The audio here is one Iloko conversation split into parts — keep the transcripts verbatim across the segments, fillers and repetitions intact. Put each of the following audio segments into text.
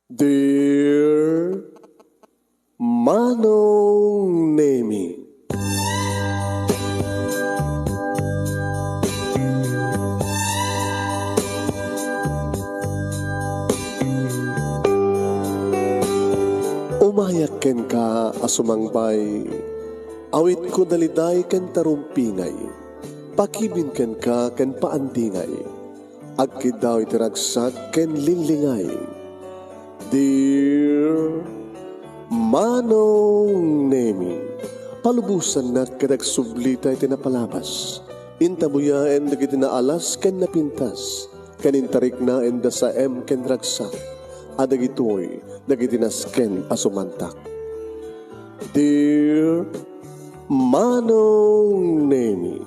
Dear Manong Nemi. Umayak kenka a sumangbay, awitko daliday ken tarumpingay, pakibin kenka ken paandingay. Agkiddaw iti ragsak ken linglingay. Dear Manong Nemi, palubosannak ket agsublita iti napalabas. Intabuyaen dagiti naalas ken napintas, ken intariknaen da saem ken ragsak, a dagitoy dagiti nasken a sumantak. Dear Manong Nemi,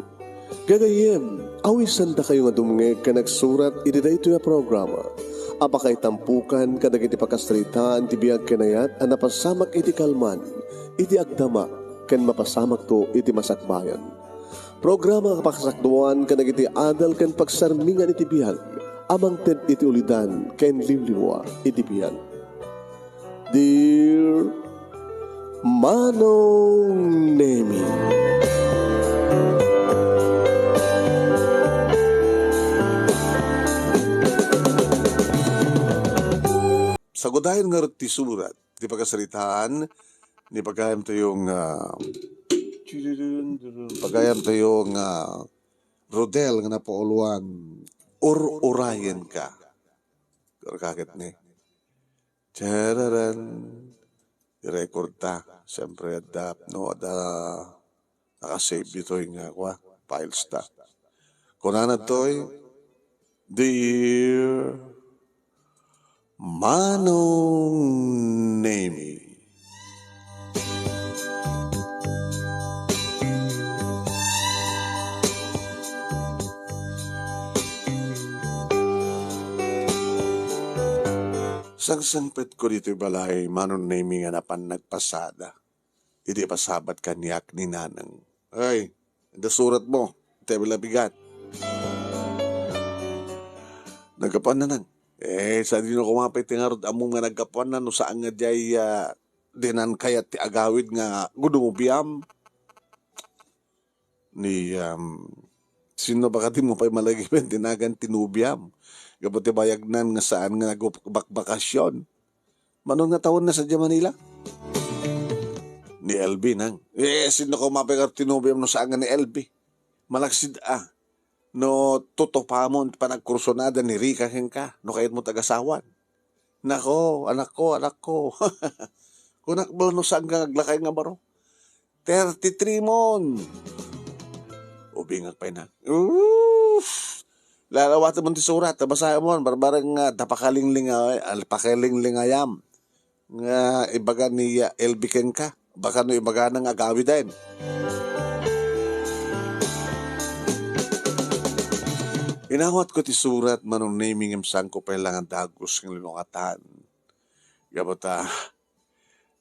gagayyem, awisandakayo nga dumngeg ken agsurat iti daytoy a programa a pakaitampukan kadagiti pakasaritaan ti biag ken ayat a napasamak iti kalman, iti agdama, ken mapasamakto iti masakbayan. Programa a pakasakduan kadagiti adal ken pagsarmingan iti biag a mangted iti ulidan ken liwliwa iti biag. Dear Manong Nemi. Sagudayen ngarud ti surat ti pakasaritaan ni pagayamtayo nga, pagayamtayo nga Rodel nga napauluan, Ur-urayen ka. Kaketne. Tararan. I-record ta. Siyempre, adda, no, adda nakasave ditoy nga, kwa, files ta. Kunana toy, Dear Manong Nemi. Sangsangpetko ditoy balay, Manong Nemi, nga napan nagpasada idi pasabat kaniak ni Nanang. Ay, adda surat mo, ti abilabigat. Naggapuan, Nanang. Eh, sadino koma pay ti ngarud ammom nga naggapuanna no saan nga diay, ah, dinan kayat ti agawid nga gudumobiam? Ni, um, sino ba kadin mo pay malagipen ti nagan ti nobiam? Gapu ti bayagnan nga saan nga nagbakbakasyon. Manon nga tawenna sadiay Manila? Ni L B, Nang. Eh, sino koma pay ngarud ti nobiam no saan nga ni L B? Malaksid a. No tutupamon ti panagkursunada ni Rica kenka, no kayatmo ti agasawan. Nako, anakko, anakko. Kunak bala no saan nga aglakay nga baro. Thirty-three mon. Ubingak pay na. Uff! Lalawaten mon ti surat, ta basaem mon, barbareng nga, ta pakalinglinga-, al-, pakalinglingayan. Nga ibaga ni, ah, L B kenka. Baka no ibagana nga agawiden. Inawatko ti surat, Manong Nemi, ngem saanko pay la nga dagus nga linungatan. Gapu ta,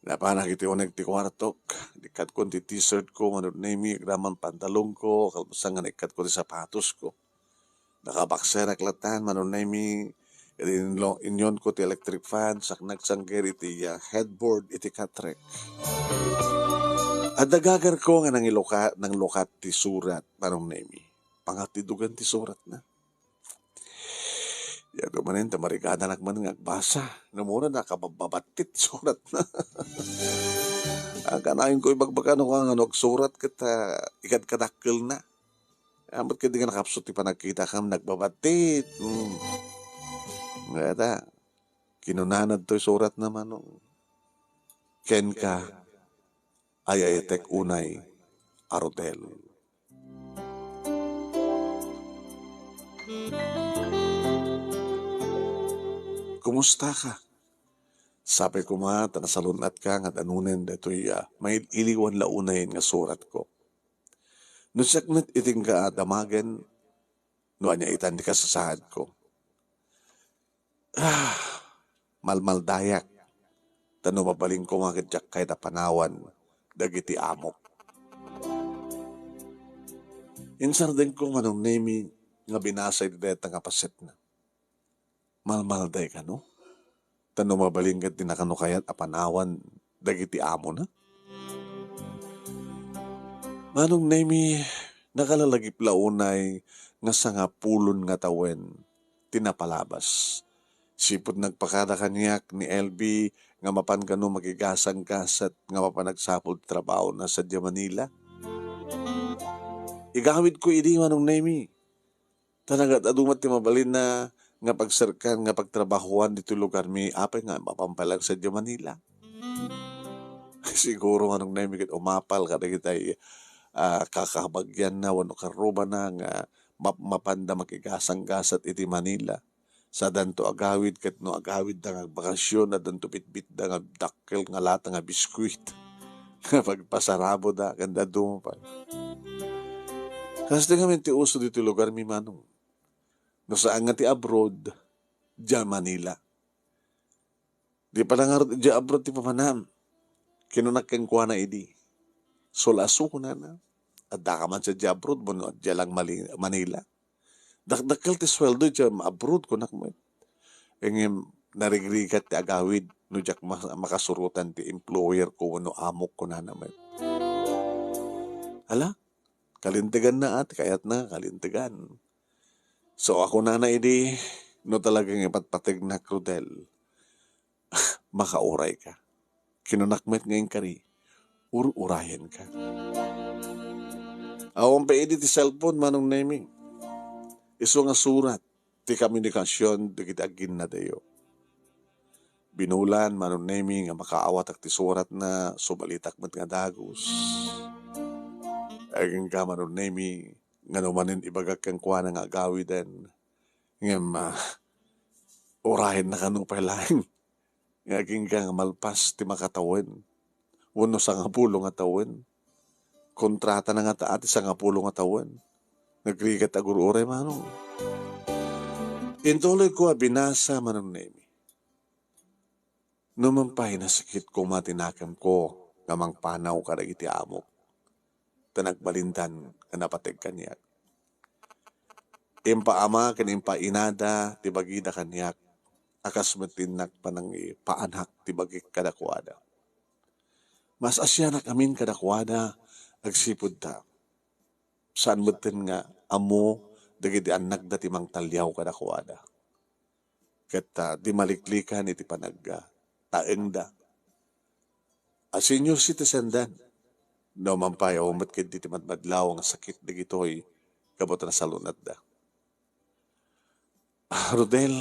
napanak iti uneg ti kuartok. Ikkatkon ti t-shirt ko, Manong Nemi, agraman pantalon ko, kalpasan nga ikkatkon ti sapatos ko. Nakabakserak latan, Manong Nemi, iti inlo-, inyonko ti electric fan, saknak sangger iti, ah, headboard iti katrek. Adda gagarko nga nangiluka-, nanglukat ti surat, Manong Nemi. Pangattidogan ti suratna. Diak manen ta marigadanak man nga agbasa. Namuna nakababbattit suratna. Ang kanayon ko ibagbaga no kung ano agsurat ket, ah, ikadkadakkelna. Amat ket di nga nakapsut ti panagkita kam nagbabattit. Hmm. Ngata, kinunanad toy surat na manong. Kenka, ay-ayatek unay a Rodel. Kumusta ka? Sapay koma ta nasalun-at ka nga danunen daytoy, ah, mail-iliwan la unayen nga surat ko. No siak met iti nga damagen, no ania itan ti kasasaadko. Ah, malmaldayak. Ta no mabalin koma ket diak kayat a panawan dagiti amok. Insardengko, Manong Nemi, nga binasa iti dayta nga pasetna. Malmalday kano? Ta no mabalin ket, dina kano kayat a panawan dagiti amona? Manong Nemi, nakalalagip la unay nga sangapulon nga tawen ti napalabas. Sipud nagpakada kaniak ni L B nga mapan kano makigasanggasat nga mapan agsapul ti trabahona sadiay Manila. Igawidko idi, Manong Nemi. Ta nagad-adu met ti mabalinna nga pagserkan nga pagtrabahoan ditoy lugarmi, apay nga mapan pay laeng sadiay Manila? Siguro, Manong Nemi, ket umapal kadagitay, ah, kakabagianna wenno karrubana nga map-, mapanda makigasanggasat iti Manila. Sadanto agawid, ket no agawidda nga agbakasyon, addanto bitbitda nga dakkel nga lata nga biskuit nga pagpasaraboda, ken dadduma pay. Kasta ngamin ti uso ditoy lugarmi, Manong. No saan nga ti abroad, diay Manila. Di pay la ngarud idiay abroad ti papanam. Kinunak kenkuana idi, "Sul-aso," kunana, "addaka man sadiay abroad wenno diay lang Mali-, Manila? Dakdakkel ti sueldo idiay abroad," kunak met. Ngem narigrigat ti agawid no diak ma-, makasurotan ti employer ko wenno amok, kunana met. Ala, kalinteganna a ti kayatna, kalintegan. So, a kunana idi, no talaga nga ipatpategnak, Rodel, makaurayka. Kinunak met nga inkari, ur-urayenka. Awan pay idi ti cellphone, Manong Nemi. Isu nga surat ti komunikasion dagiti aginnadayo. Binulan, Manong Nemi, nga makaawatak ti suratna, subalitak met nga dagus. Agingga, Manong Nemi, nga no manen ibagak kenkuana nga agawiden, ngem, ah, urayenna kano pay laeng nga agingga nga malpas ti makatawen wenno sangapulo nga tawen. Kontratana ngata ti sangapulo nga tawen. Nagrigat agur-uray, Manong. Intuloyko a binasa, Manong Nemi. No man pay nasakit koma ti nakemko nga mangpanaw kadagiti amok, ta nagbalindan nga napateg kaniak. Impaama ken impainada ti bagida kaniak, a kas met ti innak panangipaanak ti bagik kadakuada. Mas-asianak amin kadakuada agsipud ta saan metten nga ammo dagiti annakda ti mangtaliaw kadakuada. Ket, ah, di maliklikan iti panag-, ah, taengda. A senior citizen dan. No man pay, awan met ketdi ti madmadlaw nga sakit dagitoy gapu ta nasalunatda. Ah, Rodel,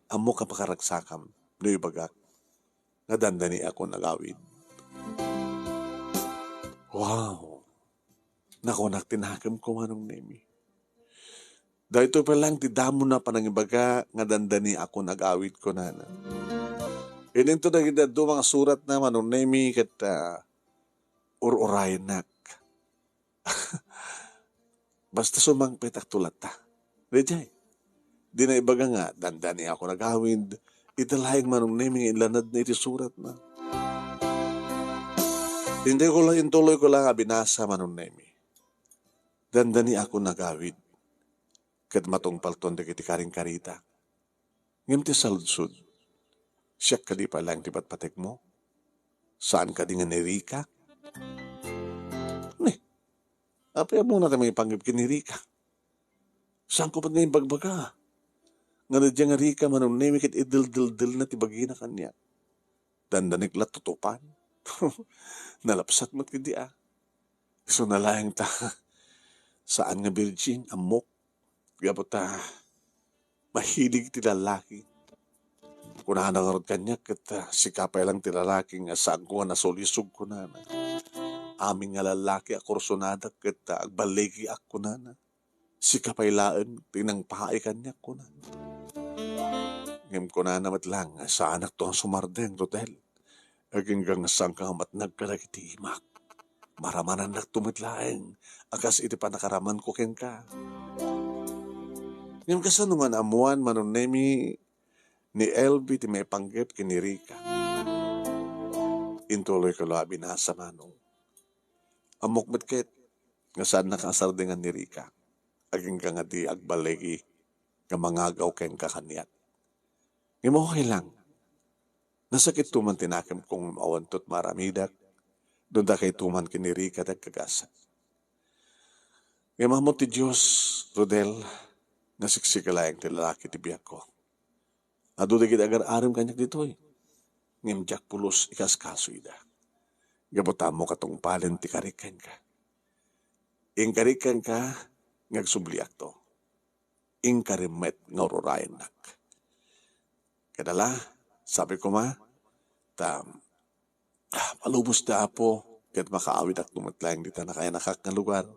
ammok a makaragsakam no ibagak nga dandaniakon agawid. Wow! Nakunak ti nakemko, Manong Nemi. Daytoy pay laeng ti damona panangibaga nga dandaniakon agawid, kunana. Ininto dagiti dadduma nga suratna, Manong Nemi, ket, ah, ur-urayennak. Basta sumangpetakto latta. Daydiay. Di naibaga nga dandaniakon agawid, ita laeng, Manong Nemi, nga inlanadna iti suratna. Intoyko la-, intuloyko la nga binasa, Manong Nemi. Dandaniakon agawid ket matungpalton dagiti karingkarita. Ngem ti saludsod, siak kadi pay laeng ti patpategmo? Saan kadi nga ni Rica? Ni, apay ammona ti mangipanggep ken ni Rica? Saanko met nga imbagbaga nga daydiay nga Rica, Manong Nemi, ket ideldeldelna ti bagina kaniak. Dandanik la tutupan. Nalapsat met ketdi a. Isuna laeng ta saan nga virgin, ammok. Gapu ta mahilig ti lalaki. Kunana ngarud kaniak ket, ah, sika pay laeng ti lalaki nga saanko nga nasulisog, kunana. Amin nga lalaki a kursonadak ket, ah, agballigiak, kunana. Sika pay laeng ti nangpaay kaniak, kunana. Ngem kunana met laeng nga saanakto nga sumardeng, Rodel. Agingga nga saanka nga matnag kadagiti imak. Maramanannakto met laeng a kas iti pannakaramanko kenka. Ngem kasano nga naammoan, Manong Nemi, ni L B ti maipanggep ken ni Rica? Intuloyko la a binasa, Manong. Ammok met ket nga saannaka a sardengan ni Rica, agingga nga di agballigi nga mangagaw kenka kaniak. Ngem okay lang. Nasakit to man ti nakemko ngem awanto ti maaramidak, no dakayto man ken ni Rica ti agkagasa. Ngem ammo ti Dios, Rodel, nga siksika laeng ti lalaki ti biagko. Adu dagiti agar-arem kaniak ditoy, ngem diak pulos ikaskaso ida. Gapu ta ammo katungpalen ti karik kenka. Inkarik kenka nga agsubliakto. Inkarim met nga ururayennak. Kadala, sabi koma, ta, ah, malubos ti Apo, ket makaawidakto met laeng dita nakainakak nga lugar.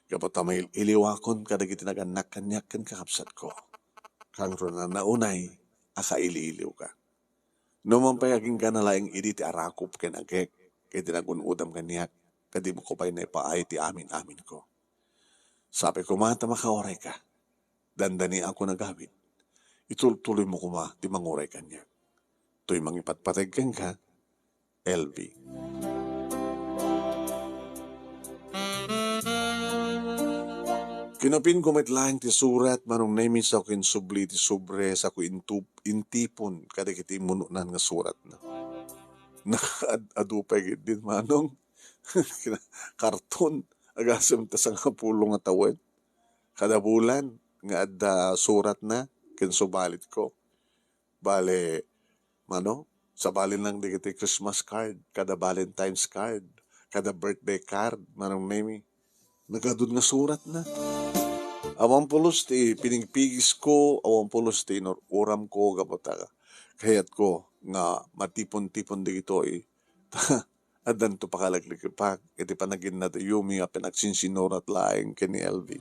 Gapu ta mail-iliwakon kadagiti nagannak kaniak ken kakabsatko. Kangruna naunay a kaili-iliwka. No man pay aginggana laeng idi ti arakop ken agek, ket ti nagun-odam kaniak, ta dimo ko pay naipaay ti amin-aminko. Sabi koma ta makaurayka. Dandaniakon agawid. Itultuloymo koma ti manguray kaniak. Toy mangipatpateg kenka, L V. Kinapinko met laeng ti surat, Manong Nemi, sako insubli ti sobre, sako intup-, intipon kadagiti immunonan nga suratna. Nakaad-adu pay ketdin, Manong. Karton, agasem ta sangapulo nga tawen. Kada bulan nga adda suratna ken subalitko. Bale, mano, sabali lang dagiti Christmas card, kada Valentine's card, kada birthday card, Manong Nemi. Nagadu nga suratna. Awan pulos ti pinigpigisko, awan pulos ti inur-uramko, gapu ta kayatko nga matipon-tipon dagitoy. Addanto pakalaglagipak iti panaginnayomi a panagsinsinurat laeng ken ni L V.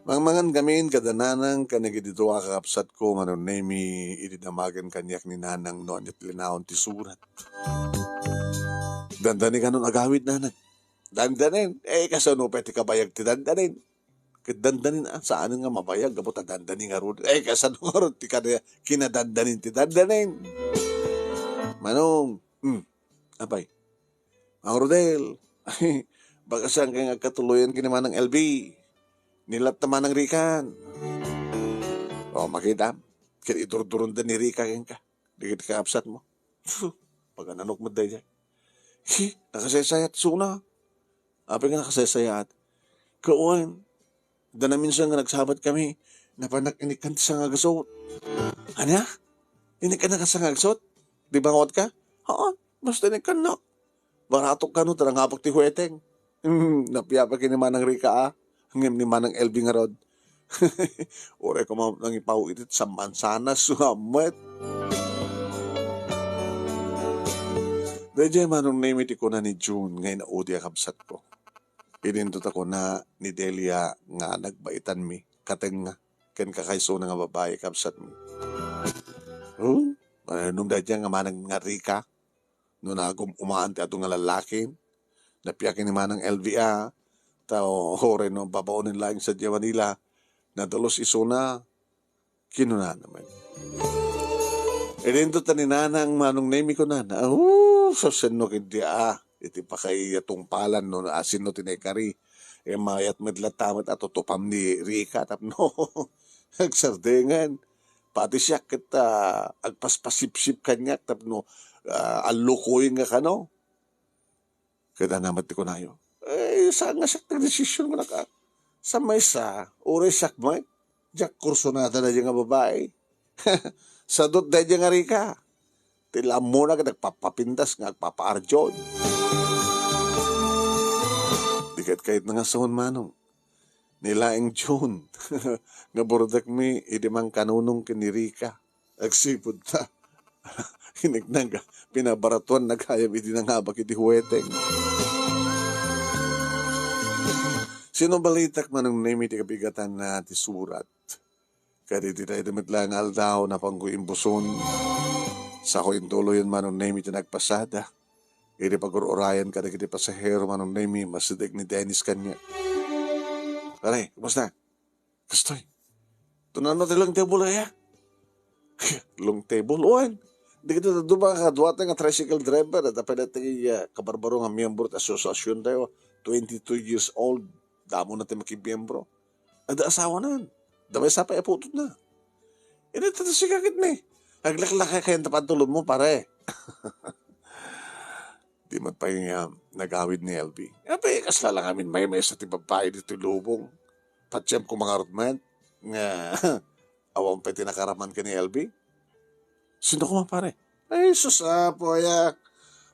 Mangmangan ngamin kada nanang ken dagiti dua a kakabsatko, Manong Nemi, idi damagen kaniak ni nanang no ania ti linaon ti surat. Dandani kanon agawid, nanang. Dandanin? Eh, kasano pay ti kabayag ti dandanin? Ket dandanin, ah, saanen nga mabayag, gapu ta dandani ngarud. Eh, kasano ngarud ti kada-, kinadandanin ti dandanin? Manong, hmm, apay. Mang Rodel, baka saan kayo nga agkatuloyan ken ni Manang L V? Ni Lat ta Manang Rican. O, makita? Ket idurduronda ni Rica kenka. Dagiti kakabsatmo. Pagananok met daydiay. Hi, nakasaysayat suna. Apay nga nakasaysayat? Kawan, adda naminsan nga nagsabat kami, napanak inikkan ti sangagasot. Ania? Inikkan ka sangagasot? Di bangotka? Haan, basta inikkannak. Baratok kano, ta nangabak ti hueteng. Hmm, napiapay ken ni Manang Rica, a. Ngem ni Manang L V ngarud. Uray koma nangipaw iti sammansanas, suammet. Daydiay Manong Nemi ti kuna ni June nga inaudi a kabsatko. Idinto ta kuna ni Delia nga nagbaitanmi, katengnga, ken kakaysona nga babai, kabsatmi. Oh, mananum daydiay nga Manang nga Rica? No nagum-umaan ti adu nga lallaki, napiak ni Manang L V a, ta uray no babaonen laeng sadiay Manila, nadalos isuna, kinunana met. Idinto ta ni Nanang Manong Nemi kunana, "Oh, sasano ketdi a, iti pakaiya tungpalan no asino ti naikari, eh, mayat met latta met a tutupam ni Rica tapno agsardengen." Pati siak ket, ah, agpaspasipsip kaniak tapno, ah, allukoyen nga kano. Ket ania met ti kunayo? Eh, saan nga siak ti desisyon, kunak, a. Sa maysa, uray siak met, diak kursunada daydiay nga babai. Sadut daydiay nga Rica. Ti la ammona ket agpapapintas nga agpapaardion. Di ket kayatna nga saon, Manong. Ni laeng June nga burdekmi idi mangkanunong ken ni Rica. Agsipud ta. Inikna nga pinabaratuanna gayam idi nangabak iti hueteng. Sinubalitak Manong Nemi ti kabigatanna ti surat. Ket iti dayta met laeng nga aldaw, napanko imbuson. Sako intuloyen Manong Nemi ti nagpasada. Idi pagur-urayan kadagiti pasahero Manong Nemi, masideg ni Dennis kaniak. "Pare, kumusta?" "Kastoy. Tunano ti long table aya?" "Long table? Wen. Dagiti dadduma nga kaduata nga tricycle driver, adda pay dayta, ah, kabarbaro nga miyembro ti asosiasion tayo. Twenty-two years old. Damo na ti makimiyembro. Adda asawanan. Adda maysa pay a putotna." Ita ta sika ketdi. Aglaklaka kayan ta pantulonmo, pare. Di met pay nga nagawid ni L B. Apay, kasla la ngamin maymaysa ti babbai ditoy lubong. Patiem ko mangarud met nga awan pay ti nakaraman ken ni L B. Sino koma, pare? Ay, sus, Apo, aya.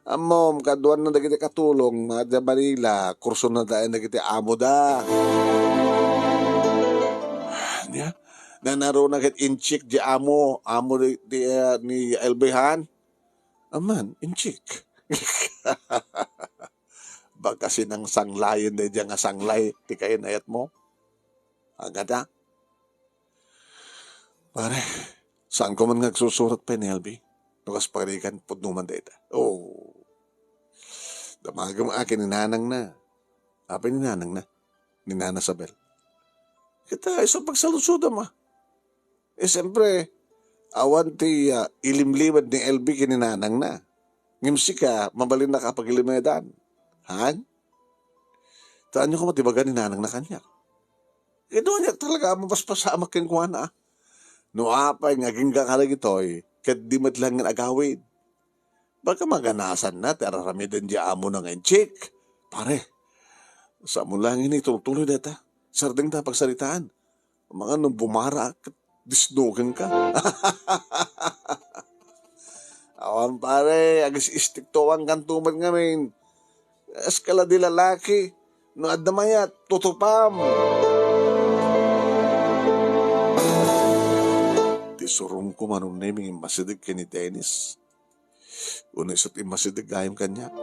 Ammom, kaduanna dagiti katulong, madi Manila, kursona da dagiti amo da. Ania? Nanaruna ket inchik di amo, amo di, di, ah, ni L B han? Aman, inchik. Baka sinangsanglayen da idiay nga sanglay ti kayan-ayatmo. Agada? Pare, saan ko man nga agsusurat pay ni L B? No kas parigan, pudno man dayta. Oh. Damagem a ken ni nanangna. Apay ni nanangna? Ni Nana Sabel. Kita, isu pagsaludsodam a. Eh, siyempre, awan ti, ah, ilimlimed ni L B ken ni nanangna. Ngem sika, mabalinna ka pagilimedan. Han? Taanyo koma ti baga ni nanangna kaniak. Ket aniak talaga a mapaspasamak kenkuana. No apay nga agingga kadagitoy, ket di met laeng agawid. Baka maganasanna ti ar-aramiden di amona nga inchik. Pare, saan mo laeng ini itultuloy dayta. Sardengta a pagsaritaan. Amangan no bumaraak ket disnogenka. Awan, pare, agis-istikto awan kanto met ngamin. Eskala di lalaki, no adda mayat, tutupam. Ti surongko, Manong Neming, immasideg ken ni Dennis. Uno isu ti immasideg gayam kaniak.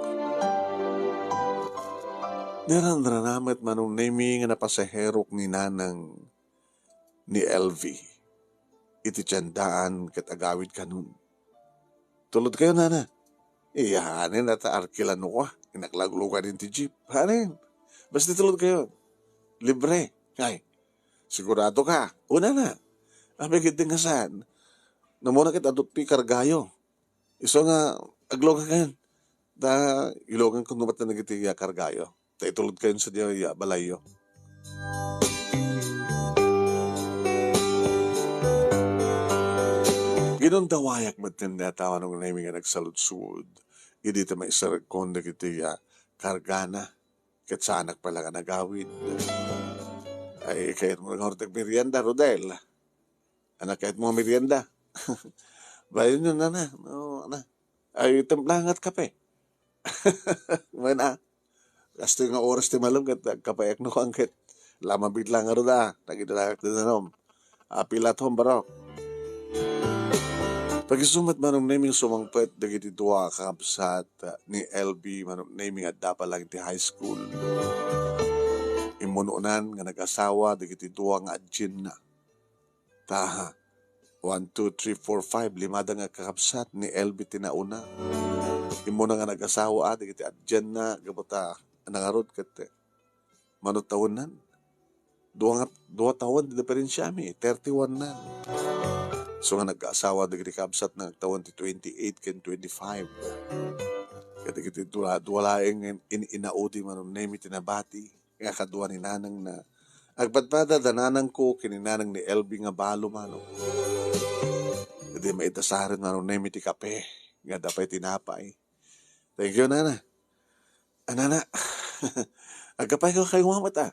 Niranrana met, Manong Neming, a napasaherok ni nanang ni L V iti tiendaan ket agawid kanon. Tulodkayo, nana. Iya, hanen, ta arkilano ka. Inaklaglukan ti jeep. Hanen. Basta tulodkayo. Libre. Ay, sigurado ka? Una na. Apay ket di nga saan? Namuna ket adu ti kargayo. Isu nga, aglukan kayon. Ta, ilukan ko numat na dagiti, ah, kargayo. Ta itulod kayon sa diay, ah, balayyo. Ginundawayak met ti a tao, Manong Nemi, nga nagsaludsod. Idi ti maisarekon dagiti, ah, kargana. Ket saanak pay la nga nagawid. Ay, kayatmo nga agmerienda, Rodel? Anak, kayatmo nga merienda? Bayon yun, nana. No, ana. Ay, timpla nga kape. Wen, ah. Kastoy nga oras ti malem ket agkapeak no kuan ket. Lamabit lang nga ruda. Nagidalak ti danom. Apil at home, barok. Pag-isu met, Manong Nemi, sumangpet dagiti dua a kakabsat, ah, ni L B, Manong Nemi, nga adda pa lang iti high school. Immunonan nga nag-asawa dagiti dua nga adienna. Taha, one, two, three, four, five, limada nga kakabsat ni L B ti nauna. Immuna nga nag-asawa, ah, dagiti adienna, gapu ta nangarud ket, eh, mano tawennan. Dua nga, dua tawen ti diferensiami, thirty-one nan. So nga nag-asawa dagiti kabsat nga agtawen ti twenty-eight ken twenty-five. Ket dagiti dua, dua laeng in, in, inaudi, Manong Nemi, ti nabati nga kadua ni nanangna. Agpadpada da nanangko ken ni nanang ni L B nga balo, Manong. Idi maidasaren, Manong Nemi, ti kape nga adda pay tinapay. Thank you, nana. Ah, nana, agkapayka kaymo met, ah.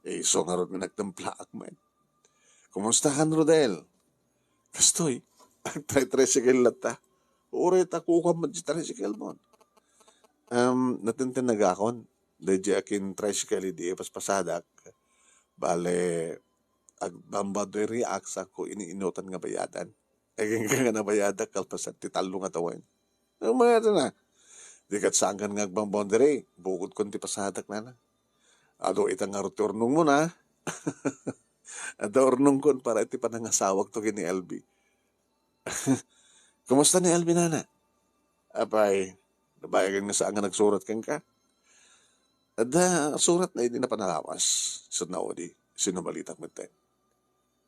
Eh, isu ngarud nga nagtimplaak met. Kumusta kan, Rodel? Kastoy, agtritricycle latta. Uray ta kukuam met ti tricycle mo. Um, natintindagakon, daydi akin tricycle idi ipaspasadak. Bale, agbambaderiak sako ini inutan nga bayadan. Agingga nga nabayadak kalpasan ti tallo nga tawen. Ang mga ito na. Di kat saan kan nga agbang boundary, bukod kon ti pasadak, nana. Adu ita nga ti urnong mo na. Adda urnong kon para iti panangasawag to ken ni L B. Kumusta ni L B, nana? Apay, nabayagan nga saan nga nagsurat kenka? Adda surat na idi napan a lawas. Isut' naudi, sinumalitak met.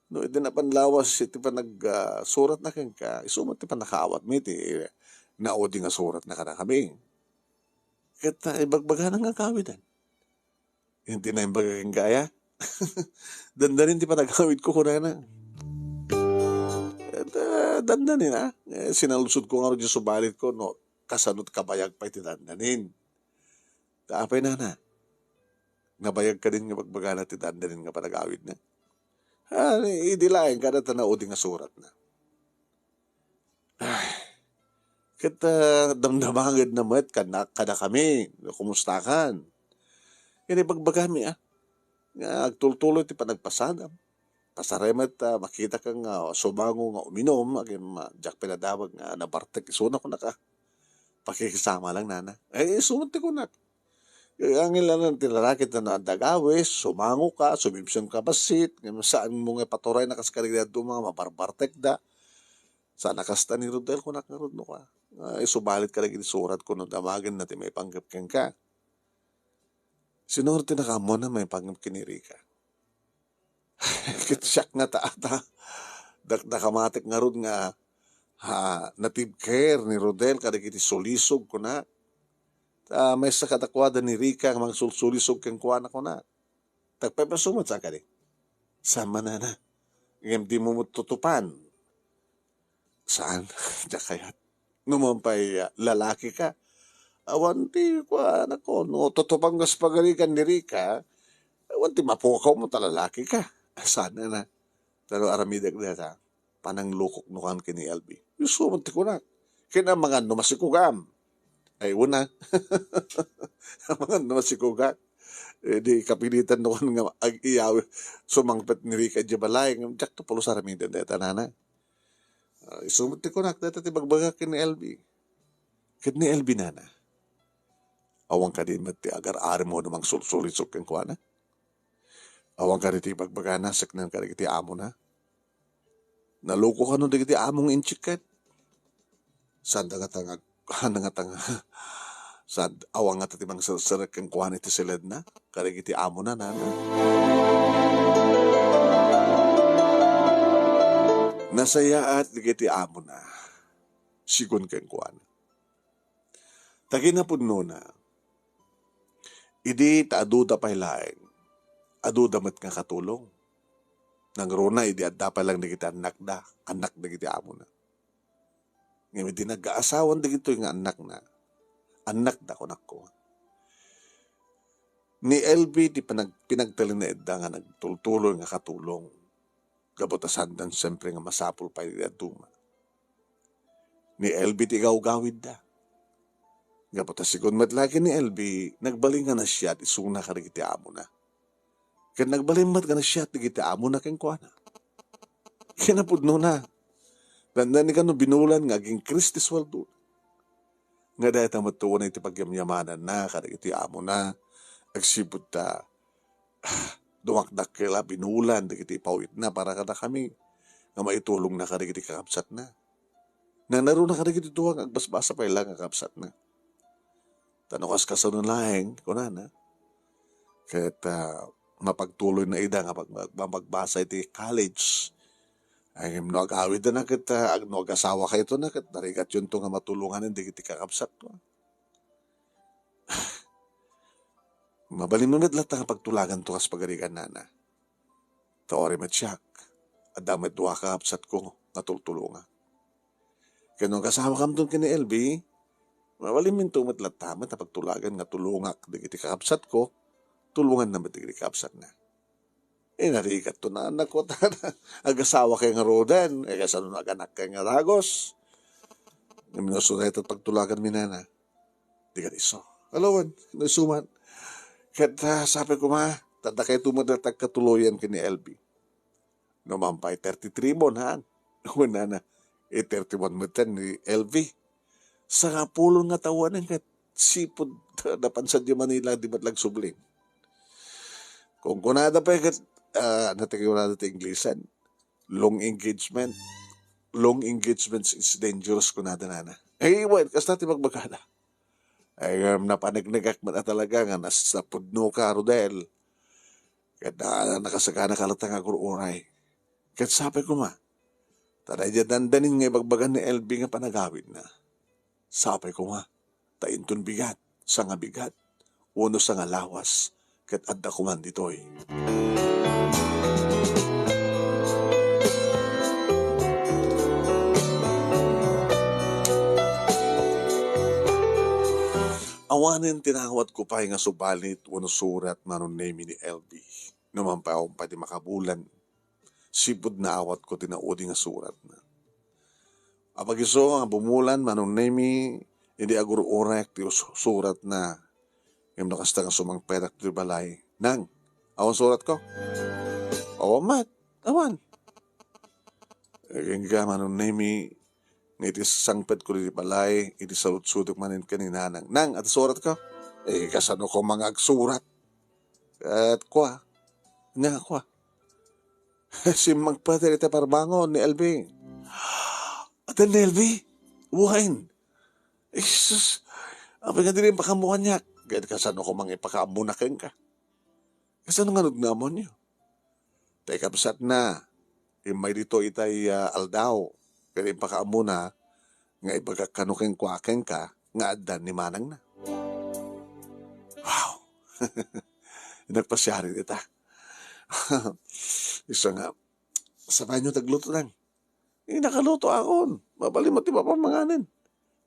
No, idi napan lawas iti panag, ah, suratna kenka, isu met ti pannakaawatmi iti naudi nga suratna kadakami. Ket, ah, ibagbagana nga agawiden. Iti naimbag kenka aya? Dandanin ti panagawidko, kunana. Ket, ah, Dandanin, ah. Eh, sinaludsodko ngarud diay subalit ko no kasano ti kabayag pay ti dandanin. Ta apay, nana? Nabayag kadin nga bagbagana ti dandanin nga panagawidna? Ah, idi laeng kada ta naudi nga suratna. Ay, ket, ah, damdamagedna met kada, kadakami, kumustakan? Ket ibagbagami, ah, nga agtultuloy ti panagpasadam. Pasarem met, ah, makitaka nga sumango nga uminum, agim, ah, diak pinadawag nga nabartek isuna, kunak, ah. Pakikisama lang, nana. Eh, isu met ti kunak. Angin lang ti lalaki ta no adda agawis, sumangoka, sumibsibka bassit, ngem saanmo nga ipaturay na kas kadagiti dadduma nga mabarbartekda. Saan a kasta ni Rodel, kunak ngarud no ka. Ah, isubalit kadagiti suratko no damagenna ti maipanggep kenka. Sino ti nakaammoan a maipanggep ken ni Rica? Ket siak nga ta, ta, dak-, dakamatek ngarud nga, ha, natibker ni Rodel kadagiti sulisog, kuna. Ta maysa kadakuada ni Rica nga mangsulsulisog kenkuana, kuna. Tagpaypayso met sa kadi. Saan man, nana? Ngem dimo met tutupan. Saan? Diak kayat. No man pay, ah, lalakika. Awan ti kuanakon. No tutupan kas pagarigan ni Rica, awan ti mapukawmo ta lalakika. Saan, nana? Ta no aramidek dayta, pananglukok no kan ken ni L B. Isu met ti kunak. Ken amangan no masikugam. Ay, una. Amangan no masikugak. Eh, di kapilitan no kan nga ag-iyaw, sumangpet ni Rica idiay balay. Ngem diak to pulos aramiden dayta, nana. Ah, isu met ti kunak, dayta ti bagbagak ken ni L B. Ket ni L B, nana, awan kadi met ti agar-arem wenno mangsulsulisog kenkuana? Awan kadi ti ibagbagana saknang kadagiti amona? Naloko kano dagiti amo nga inchikket? Saan da ngata nga, saan da ngata nga, saan, awan ngata ti mangserserrek kenkuana iti siledna kadagiti amona, nana? Nasayaat dagiti amona, sigun kenkuana. Ta kinapudnona, idi ta aduda pay laeng, aduda met nga katulong. Nangruna idi adda pay laeng dagiti annakda, annak dagiti amona. Ngem idi nagkaasawan dagitoy nga annakna, annakda, kunakko. Ni L B ti panag-, pinagtalinaedda nga nagtultuloy nga katulong. Gapu ta saanda siempre nga masapul pay ti dadduma. Ni L B ti igawgawidda. Gapu ta sigun met la ken ni L B, nagbalin nga nasiat isuna kadagiti amona. Ket nagbalin met nga nasiat dagiti amona kenkuana. Kinapudnona, dandani kano binulan nga agingkris ti sueldo. Nga dayta met ti unay ti pagyamyamananna kadagiti amona, agsipud ta, ah, dumakdakkel a binulan dagiti ipawitna para kadakami nga maitulongna kadagiti kakabsatna. Nanaruna kadagiti dua nga agbasbasa pay la nga kakabsatna. Ta no kas-, kasano laeng, kunana, ket, ah, mapagtuloyna ida nga pag-, mag-, mapagbasa iti college. Ay, no agawidna ket, ah, ag-, no agasawakayto na ket narigatyonto nga matulonganen dagiti kakabsatto. Mabalinmo met latta nga pagtulaganto kas pagarigan, nana. Ta uray met siak, adda met dua a kakabsatko nga tultulongak. Ken no agasawakamton ken ni L B, mabalinminto met latta met a pagtulagan nga tulongak dagiti kakabsatko, tulonganna met dagiti kakabsatna. Eh, narigatto na, anak ko, ta agasawakay ngaruden, eh, kasano no aganakkay nga dagus? Ngem no isu dayta pagtulaganmi, nana, di kadi isu. Alawan, no isu man. Ket, ah, sapay koma, ta dakayto met dayta agkatuloyan ken ni L B. No man pay, thirty-three mon, haan? Kunana, eh, thirty-one met ni L B. Sangapulo nga tawen ket sipud napan sadiay Manila, di met la agsubling. Kunkunada pay ket, ah, ania ti kunada ti Inglesen? Long engagement. Long engagements is dangerous, kunada, nana. Ay, wen, kasta ti bagbagada. Ay, um, napanignigak met a talaga nga nas-, napudnoka, Rodel. Ket na-, nakasaganaka latta nga agur-uray. Ket sapay koma, ta daydiay dandanin nga ibagbaga ni L B nga panagawidna. Sapay koma, ta inton bigat, sangabigat, wenno sangalawas, ket adda koman ditoy. Awanen ti naawatko pay nga subalit wenno surat, Manong Nemi, ni L B. No man pay awan pay ti makabulan, sipud naawatko ti naudi nga suratna. Apag isu nga bumulan, Manong Nemi, idi agur-urek ti us-, suratna. Ngem no kasta nga sumangpetak ti balay, "Nang, awan suratko?" "Awan met, awan." Kenka, Manong Nemi, nga iti sangpetko iti balay, iti saludsodek manen ken ni Nanang, "Nang, adda suratko?" "Eh, kasano koma nga agsurat?" Ket kua, ania nga kua? "Simmangpetak iti parbangon ni L B." "Adda ni L B? Wen?" "Isus, apay nga dimo pakaammo kaniak?" "Ket kasano koma nga ipakaammona kenka? Kasano ngarud nga ammoenyo?" "Tay kabsatna, immay ditoy itay, ah, aldaw, ket impakaammona nga ibagak kano ken kua kenka nga adda ni manangna." Wow! Nagpasiarin ita. Isu nga, "Sabayenyo ti agluto, Nang." "Eh, nakaluto akon. Mabalin met ti mapamanganen.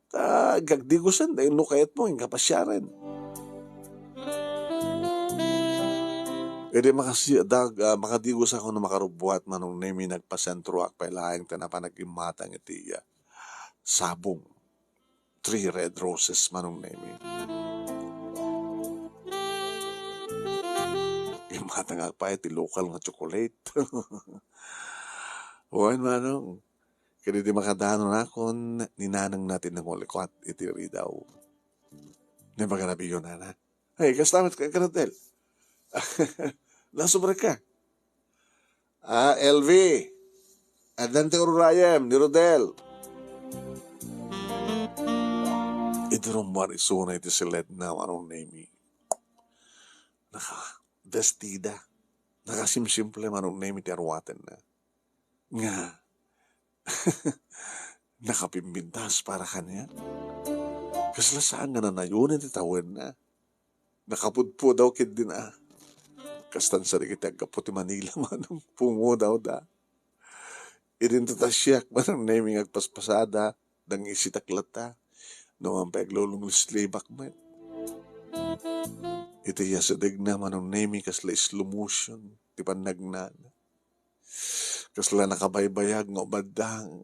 Ta agdigos ta inno kayatmo, inka pasiaren." Idi makasi-, dag-, ah, makadigosak wenno makarubbuat, Manong Nemi, nagpasentroak pay laeng ta napan nagimmatang iti, ah, sabong. Three red roses, Manong Nemi. Immatangak pay iti lokal nga tsokolate. Wen, Manong. Ket idi makadanonakon, ni Nanangna ti nangulikat iti ridaw. Nagpagarabiyo, Nana. "Ay, kasta met ka, Rodel. Nasubrek ka." "Ah, L V, addan ti ururayem ni Rodel." Idi rummuar isuna iti siledna, Manong Nemi, naka-, bestida. Nakasimsimple, Manong Nemi, ti aruatenna. Nga, nakapimpintas para kaniak. Kasla saan nga nanayon ti tawenna. Nakapudpudaw ketdin a. Kastan sa dagiti aggapu ti Manila, Manong, pungudawda. Idi intatasiak, Manong Nemi, nga agpaspasada, nangisitak latta. No man pay aglulong-sleeve-ak met. Iti yasidegna, Manong Nemi, kasla slow motion ti pannagnana. Kasla nakabaybayag nga umaddang.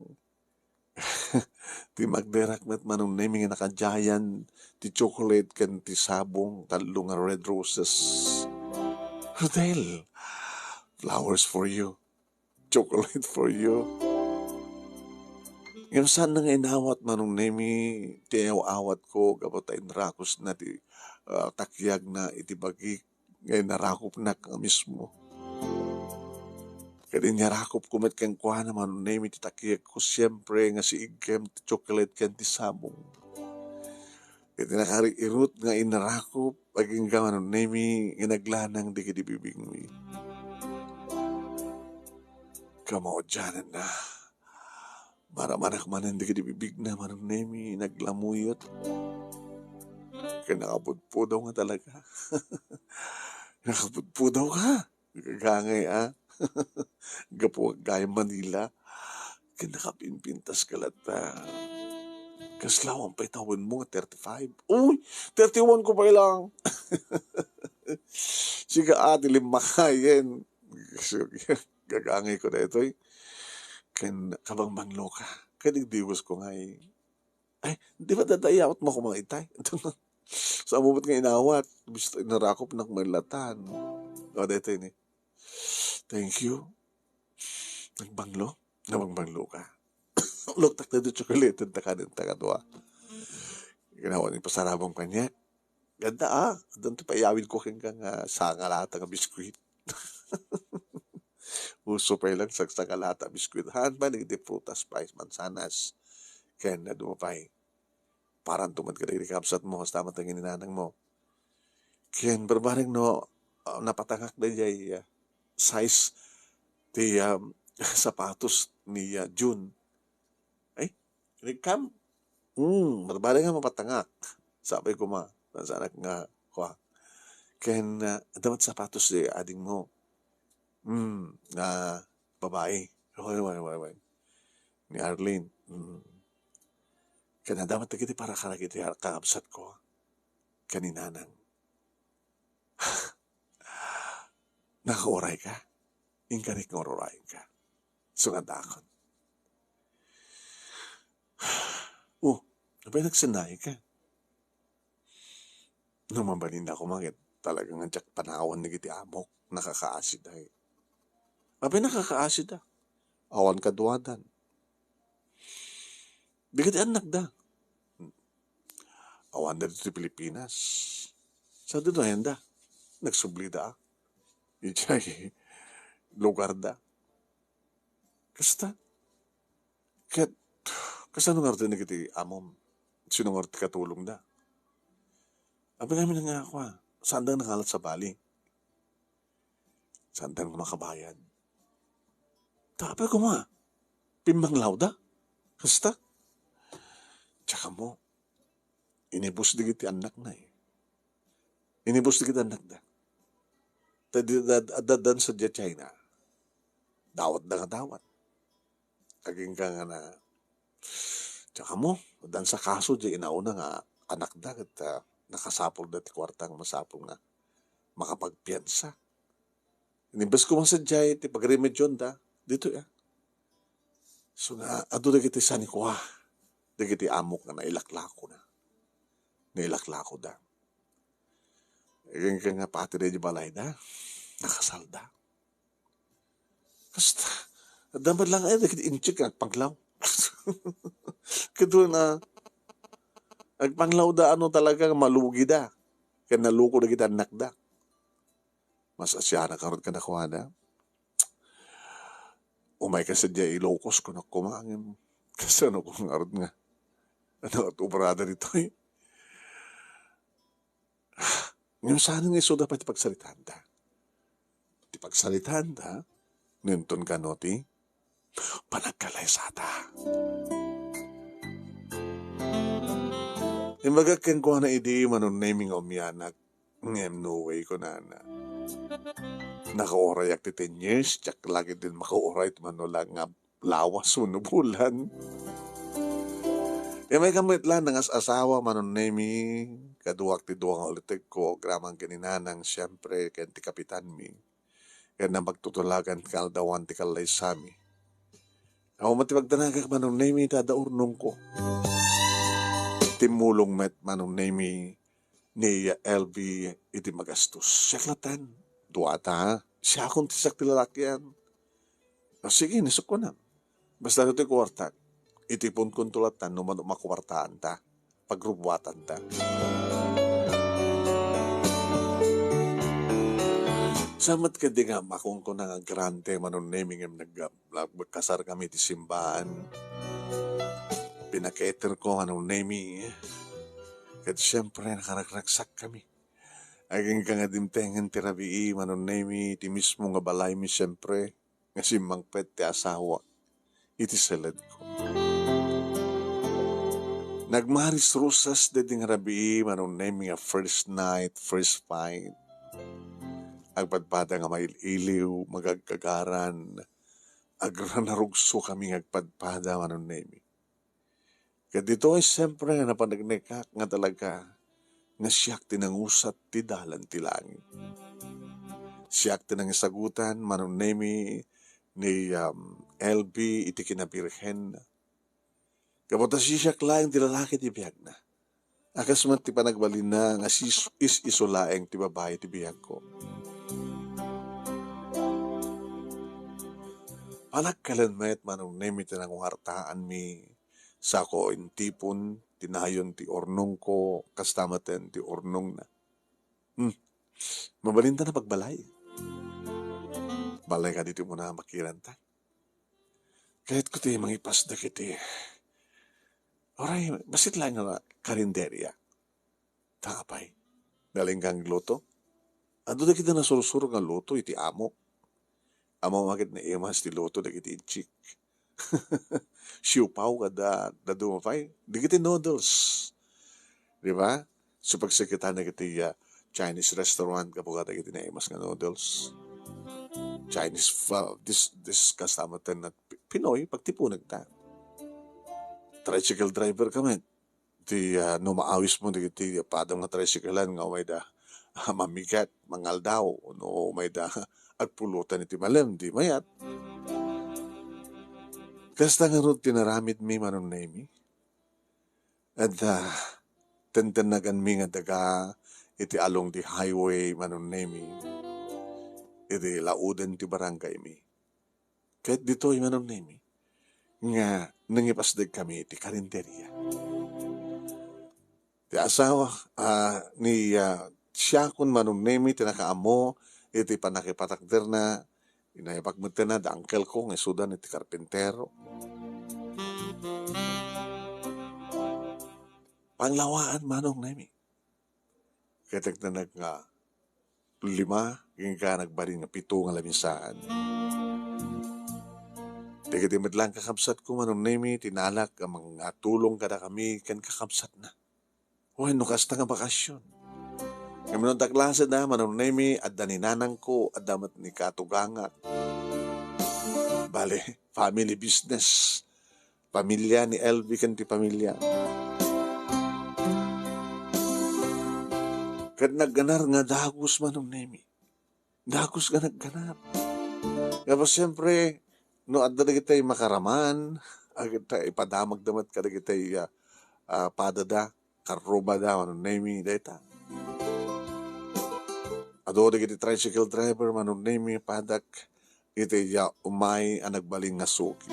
Ti magderak met, Manong Nemi, nga naka-giant ti chocolate ken ti sabong, tallo nga red roses. "Rodel, flowers for you, chocolate for you." Ngem saan nga inawat, Manong Nemi, ti aw-awatko gapu ta inrakusna ti, ah, takiagna iti bagik nga inarakupnak a mismo. Ket inyarakupko met kenkuana, Manong Nemi, ti takiagko, siempre, nga si igkem ti chocolate ken ti sabong. Iti nakari-irut nga inarakup, agingga, Manong Nemi, nga naglanang dagiti bibigmi. Kamaudiananna. Maramanak manen dagiti bibigna, Manong Nemi, naglamuyot. Ken nakapudpudaw nga talaga. Nakapudpudaw ka. Gagangay, a. Gapu gayam Manila. Ken nakapimpintas ka latta. Kasla awan pay tawenmo nga thirty-five? Uy, thirty-one ko pay lang. Sika, a, ti limmakayen. Gagangay ko daytoy. Ken kabangbanglo ka. Ket igdigosko ngay. Ay, di ba dadayawat mo ko mga itay? Sa amubot nga inawat, basta inarakupnak mailatan. O, daytoy ni. Thank you. Nagbanglo? Nabangbanglo ka. Luktak na do chocolate, ta kanin ta kadua. Ginawa ni pasarabong kanya. Ganda, a. Addan ti paiyawid ko kenka nga sanga lata nga biskuit. Uso pay lang sangsangalata biskuit. Haan pay dagiti prutas pay, mansanas. Ken adu pay. Paranto met kadagiti kabsatmo, kasta met nga ni nanangmo. Ken barbareng no, ah, napatangak daydiay, ah, size ti, ah, sapatos ni, ah, June. Ay, inikam? Hmm, barbareng nga mapatangak. Sapay koma, saanak nga, kua. Ken, ah, adda met sapatos ti adingmo. Hmm, nga babai. Way, way, way, way. Ni Arlene. Hmm. Ken adda met dagiti para kadagiti kakabsatko. ken ni Nanang. Nakauray ka? Inkarik nga ururayen ka. Sungad akon. Oh, apay nagsennaay ka? No mabalin na koma ket talaga nga diak panawan dagiti amok, nakakaasid ay. Apay nakakaasid a? Awan kaduadan. Dagiti annakda. Awanda ditoy Pilipinas. Sa ditoy ayanda? Nagsublida a. Idiay lugarda. Kasta. Ket, kasano ngarud dagiti amom? Sino ngarud ti katulongda? Apay kami nangngako a, saanda nga nangalat sa bali. Saanda nga makabayad. Ta apay koma, pimmanglawda? Kasta? Diak ammo, inibus dagiti annakna eh. Inibus dagiti annakda. Ta di, da, da, dan sa China. Dawatda nga dawat. Agingga nga na, diak ammo, dan sa kaso di inauna nga anakda, ket, ah, nakasapulda ti kuarta nga masapul nga makapagpiansa. Imbes koma sadiay ti pagremedionda, ditoy, ah. So nga, adu dagiti sanikua, dagiti amok nga nailaklakona. Nailaklakoda. Agingga nga pati da di balayda, nakasalda. Kasta, adda met lang ay dagiti inchik nga agpanglaw. Kaduna, agpanglawda ano talaga nga malugida. Ken naluko dagiti annakda. Mas asiana karod kadakuada. Umay ka sadiay Ilocos, kunak koma, ngem kasano ko ngarud nga, ano, at obrada ditoy? Ngem saan nga isuda pay ti pagsaritanta? Ti pagsaritanta, ngem inton kano ti panagkalaysata. Imbagak kenkuana idi, Manong Nemy nga umianak, ngem no way, kunana. Nakaurayak ti ten years, diak la ketdin makauray ti mano la nga lawas wenno bulan. Immay kami met la nangas-asawa, Manong Nemy, kaduak ti dua nga ulitegko, agraman ken ni Nanang, siempre, ken ti kapitanmi. Ken napagtutulagan ti kaaldawan ti kallaysami. Awan met ti pagdanagak, Manong Nemy, ta adda urnongko. Timmulong met, Manong Nemy, ni L V iti magastos. Siak latten, duata, siakon ti siak ti lalakian. Ah, sige, ni sukkunan. Basta iti kuartak, itiponkonto latten no mano makuartaanta, pagrubuatanta. Sa met kadi nga makunkuna nga grante, Manong Nemy, ngem nag-, nagkasar kami ti simbaan. Pinaketer ko, Manong Nemy. Ket siempre, nakaragragsak kami. Agingga nga dimtengen ti rabii, Manong Nemy, ti mismo nga balaymi, siempre, nga simmangpet ti asawak iti seledko. Nagmaris-rusas daydi nga rabii, Manong Nemy, nga first night, first fight. Agpadpada nga mail-iliw, magagkagaran, agranarugso kami nga agpadpada, Manong Nemy. Ket ditoy, siempre, nga napanagnekak nga talaga nga siak ti nangusat ti dalan ti langit. Siak ti nangisagutan, Manong Nemy, ni, um, L V iti kinabirhen. Gapu ta siak laeng ti lalaki ti biagna. A kas met ti panagbalinna nga sis-, is-isu laeng ti babai ti biagko. Panagkalen met, Manong Nemy, ti nanguartaanmi. Sako intipon ti nayon ti urnongko, kasta met ti urnongna. Hmm. Mabalinta a pagbalay. Balay kadi ti umuna a makiranta. Kayatko ti mangipas dagiti, uray, bassit laeng nga karinderia. Ta apay, nalingka nga agluto? Adu dagiti nasursuro nga luto iti amok. Ammom a ket naimas ti luto dagiti inchik. Siopao kada dadduma pay. Dagiti noodles. Di ba? So, pagsakitan dagiti, ah, Chinese restaurant, gapu kadagiti naimas nga noodles. Chinese, well, this, this customer ten na Pi-, Pinoy, pagtipunagta. Tricycle driver ka met. ti, ah, no maawismo dagiti padam nga tricycle-an nga umayda, ah, mamigat, mangaldaw, no umayda agpulutan iti malem, di mayat. Kasta ngarud ti naramidmi, Manong Nemi. Adda tentennaganmi nga daga iti along di highway, Manong Nemi, iti lauden ti barangaymi. Ket ditoy, Manong Nemi, nga nangipasdek kami iti karinderia. Ti asawa, ah, ni, ah, siakon, Manong Nemi, ti nakaammo iti pannakipatakderna. Inayabak metten da uncle ko nga isudan iti karpintero. Panglawaan, Manong Nemi. Ket nagnanak nga lima, agingga nagbalin nga pito nga lamisaen. Dagiti met laeng kakabsatko, Manong Nemi, ti nalak a mangatulong kadakami ken kakabsatna. Wenno kasta nga bakasion. Ngem no adda klaseda, Manong Nemi, adda ni nanangko, adda met ni katugangak. Bale, family business. Pamilia ni L V ken ti pamilia. Ket nagganar nga dagus, Manong Nemi. Dagus nga nagganar. Ngem siyempre, no adda dagiti makaraman, agita ipadamagda met kadagiti, ah, ah, padada, karrubada, Manong Nemi, dayta. Adu dagiti tricycle driver, Manong Nemi, padak, iti iya umay a nagbalin nga sugi.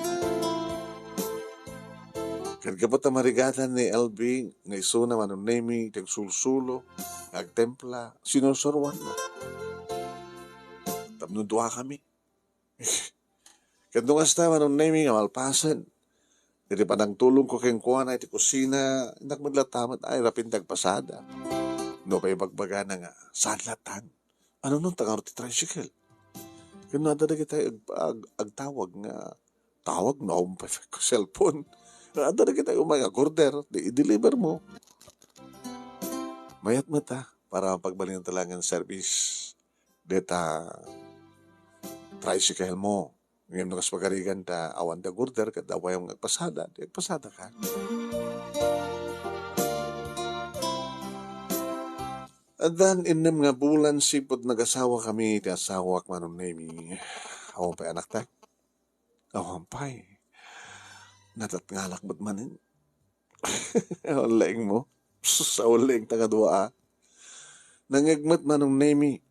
Ket gapu ta marigatan ni L V nga isuna, Manong Nemi, ti agsulsulo, nga agtempla, sinusuroanna. Tapno duakami. Ket no kasta, Manong Nemi, nga malpasen iti panangtulongko kenkuana iti kusina, innak met latta met, ay, rapin ti agpasada. No pay bagbagana nga, saan latan? Ano no, ta ngarud ti tricycle? Ken no adda dagiti ag-, ag-, agtawag nga, tawag no, awan pay cellphone. Adda dagiti umay nga order, di i-deliver mo. Mayat met, ah, para pagbalin talaga nga service deta tricycle mo. Ngem no kas pagarigan ta awan da order ket awan nga agpasada, di agpasada ka. Addan innem nga bulan sipud nagasawa kami ti asawak, Manong Nemi. Awan pay anakta? Awan pay. Natatngalak met manen. Awan laeng mo. Sus, awan laeng ta nga dua, ah. Nangngeg met, Manong Nemi,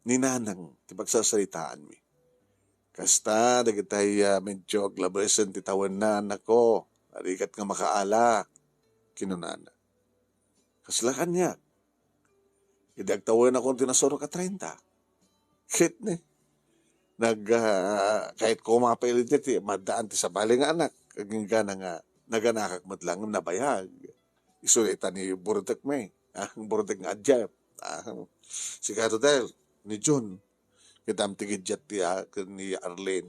ni Nanang ti pagsasaritaanmi. Kasta dagitay, ah, medyo aglabesen ti tawenna, annakko. Narigat nga makaala, kinunana. Kasla kaniak. Idi agtawenakon ti nasurok a treinta. Ket ni, nag, ah, kayatko mapailit ti maddaan ti sabali nga anak. Agingga nga naganakak met laeng nabayag. Isu ita ni Burdek mi. Ah, Burdek nga adjep. Ah, sika Rodel, ni Jun. Kitam ti gidjat ti, ah, ken ni Arlene.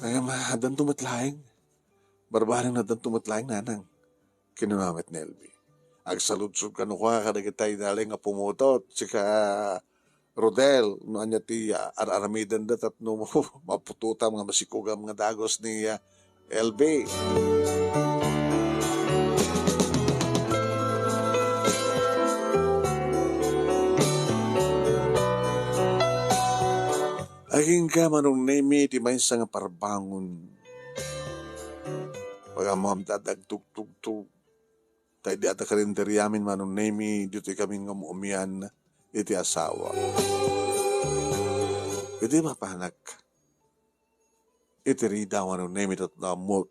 Ay, ma, addanto met laeng. Barbareng, addanto met laeng, Nanang. Kinuna met ni L V. Agsaludsod kano kua kadagitay nalaing nga pumutot, sika Rodel, no ania ti, ah, ar-aramidenda tapno maputotam nga masikugam nga dagus ni, ah, L V. Agingga, Manong Nemi, ti maysa nga parbangon. Pagammam ta agtugtugtog. Ta idi adda karinderiamin, Manong Nemi, ditoy kami nga um-umian iti asawa. Idi mapanak iti rida, Manong Nemi, tapno ammok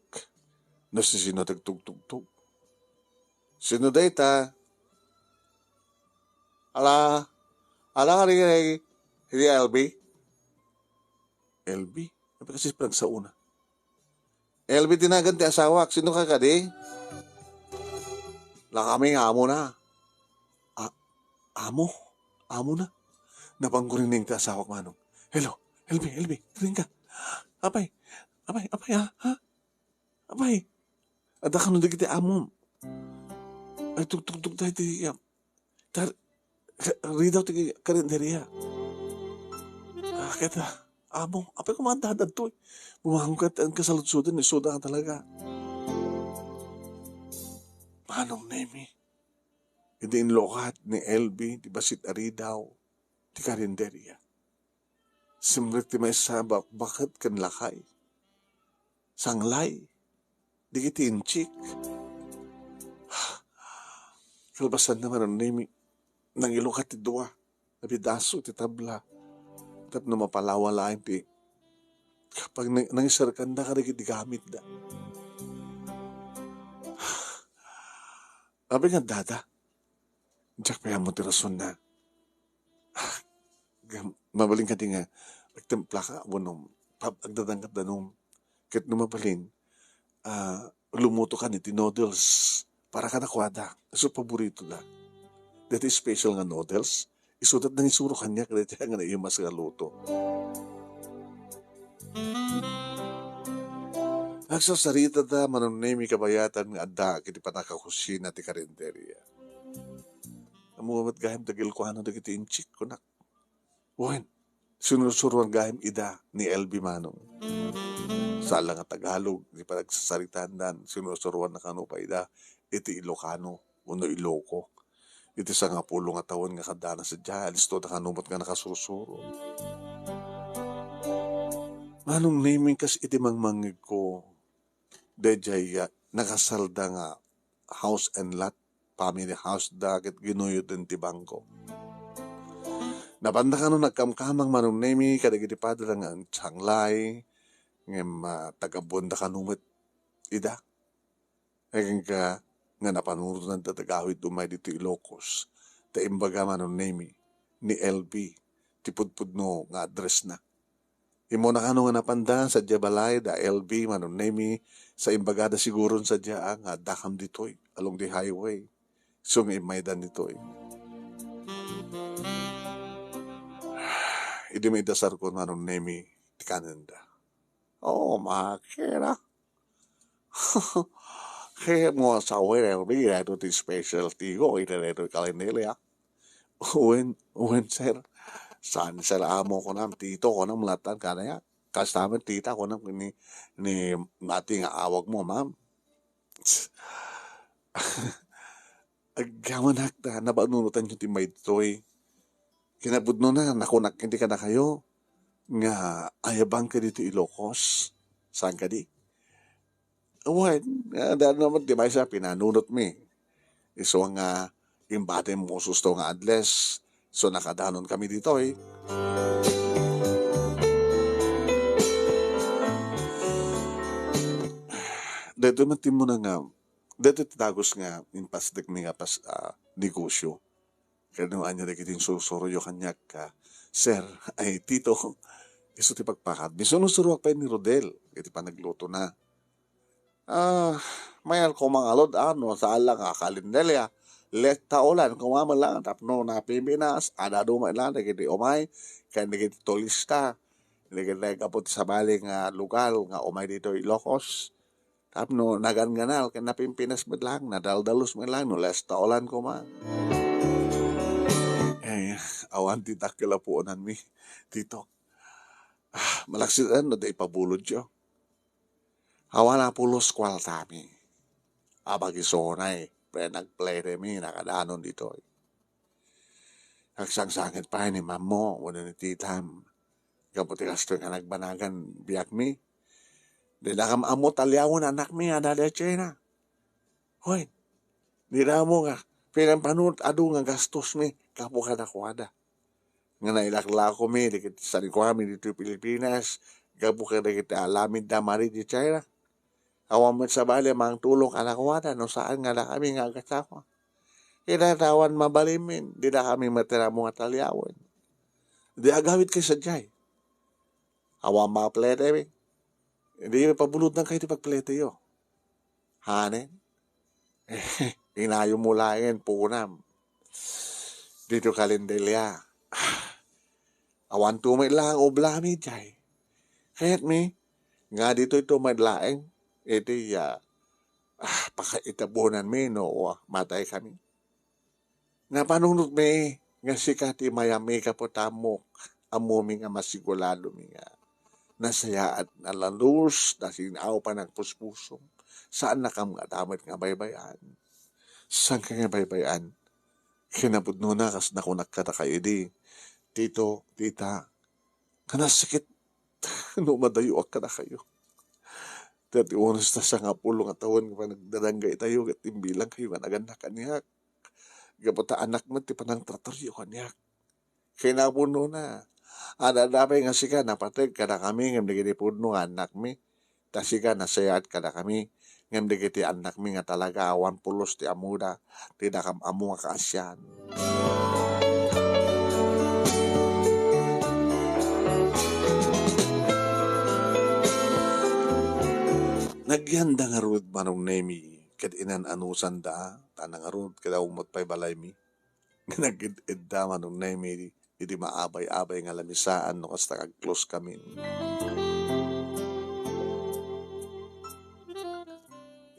no sisino ti agtugtugtog. Sino dayta? Ala, ala, ri, ri, ri L V? L V? Apay kas panagsaona? L V ti nagan ti asawak. Sino ka kadi? Lakami nga amona. A-, amo? Amona? Napanggurining ti asawak, Manong. Hello, L V, L V, diring ka. Apay, apay, apay, ha? Ha? Apay, adda kano dagiti amom. Ay, tugtugtog tayo ti, ah, tar-, ridaw ti karinderia. Ah, kaya, amo, apay ko man dadtoy. Bumangon ka, ang kasaludsudan, isuda ka talaga. Manong Nemi, idi inlukat ni L B ti bassit a ridaw ti karinderia. Simrek ti maysa a bakbaket ken lakay. Sanglay. Dagiti inchik. Kalpasanna, Manong Nemi, nangilukat ti dua a pedaso ti tabla tapno mapalawa laeng ti kapag nang-, nangiserkanda kadagiti gamitda. Apay nga addada? Diak pay ammo ti rasonna. Gam-, mabalin kadi nga agtimplaka wenno pab-, agdadangka danum. Ket no mabalin, ah, lumuto kadi ti noodles para kadakuada. Isu paboritoda. Daytoy special nga noodles, isuda ti nangisuro kaniak daytoy nga naimas nga luto. Agsarsaritada, Manong Nemi, kabayatan nga adda iti pannakakusina ti karinderia. Ammom met gayam ti agilkuana dagiti inchik, kunak. Wen, sinursuroan gayam ida ni L B, Manong. Saan la nga Tagalog ti panagsarsaritaandan, sinursuroanna kano pay ida iti Ilocano wenno Iloco. Iti sangapulo nga tawen nga kaddana sadiay, alistoda kano met nga nakasursuro. Manong Nemi, kas iti mangmangngegko, daydiay, ah, nakasalda nga house and lot, family house da ket ginuyodda ti bangko. Napanda kano nagkamkamang, Manong Nemi, kadagiti padana nga sanglay, ngem, ah, tagabuanda kano met ida. Agingga nga napanunotnanda ti agawid umay ditoy Ilocos, ta imbaga, Manong Nemi, ni L B ti pudpudno nga addressna. Immuna kano nga napanda sadiay balay da L B, Manong Nemi, sa imbagada siguron sadiay nga addakam ditoy, along the highway. Isu nga immaydan ditoy. Idi maidasarkon, Manong Nemi, ti kanenda. Oh, makira. Kayatmo a sawen, L B, daytoy ti specialty ko iti daytoy kalenderia. Wen, wen, sir. Saan, sir, amo, kunam, tito, kunam, latan, kanaya. Kasta met, tita, kunam, ni, ni, mati nga awag mo, ma'am. Agyamanak ta napanunotanyo ti maytoy. Kinapudnona, nakunak iti kadakayo nga ayabang kadi ti Ilocos. Saan kadi? Wen, ah, daan naman ti maysa pinanunotmi. Isu nga imbagam Moses to nga adles, so nakadanon kami ditoy. Daytoy met ti immuna nga, daytoy ti dagus nga impasdekmi nga pas-, ah, negosyo. Ket no ania dagiti insursuroyo kaniak, ah, sir, ay, tito, isu ti pakpakadmi. Sinursuroak pay ni Rodel iti panaglutona. Ah, mayat koma nga alud-an no saan la nga kalenderia. Lesta ulan koma met lang tapno napimpinas, adda met lang dagiti umay ken dagiti turista, dagiti gapu ti sabali nga lugar nga umay ditoy Ilocos. Tapno naganganal ken napimpinas met lang, nadaldalus met lang no lesta ulan koma. Eh, awan ti dakkel a puonanmi, tito. Ah, malaksid no adda ipabulodyo. Awan a pulos kuartami. Apag isu unay, pre, nagpletemi, nakadanon ditoy. Agsangsanget pay ni mammo wenno ni titam gapu ti kastoy nga nagbanagan biagmi. Dinakam ammo taliawen anakmi a adda China. Hoy, dina ammo nga pinampanunot adu nga gastosmi gapu kadakuada. Nga nailaklakomi dagiti sanikuami ditoy Pilipinas gapu kadagiti alamid a mari di China. Awan met sabali a mangtulong kadakuada no saan nga dakami nga agasawa. Ita ta awan mabalinmi, didakami met ammo nga taliawen. Di agawidkayo sadiay. Awan mapletemi. Di pabulodnankayo ti pagpleteyo. Hanen? Inayonmo laengen puonam. Ditoy kalenderia. Awanto met lang ublami diay. Kayatmi nga ditoyto met laeng iti, ah, ah, pakaitabonanmi no mataykami. Napanunotmi nga sika ti mayammi gapu ta ammok, ammomi nga masiguradomi nga nasayaat, nalalus, nasin-aw panagpuspusom. Saannakam nga adda met nga baybay-an. Saan ka nga baybay-an? Kinapudnona, kas nakunak kadakayo idi, "Tito, tita, kanasakit no madayoak kadakayo. Ta ti unos ta sangapulo nga tawen nga panagdadanggaitayo ket imbilangkayo nga nagannak kaniak. Gapu ta anak met ti panangtratoryo kaniak." Kinapudnona, "Adda pay nga sika napateg kadakami ngem dagiti pudno nga annakmi, ta sika nasayaat kadakami, ngem dagiti annakmi nga talaga awan pulos ti ammoda, ti dakam ammo nga kaasian." Nagyanda ngarud Manong Nemi ket inan-anusanda, ta nangarud ket awan met pay balaymi. Nagid-idda Manong Nemi iti maabay-abay nga lamisaan no kasta agkluskamin.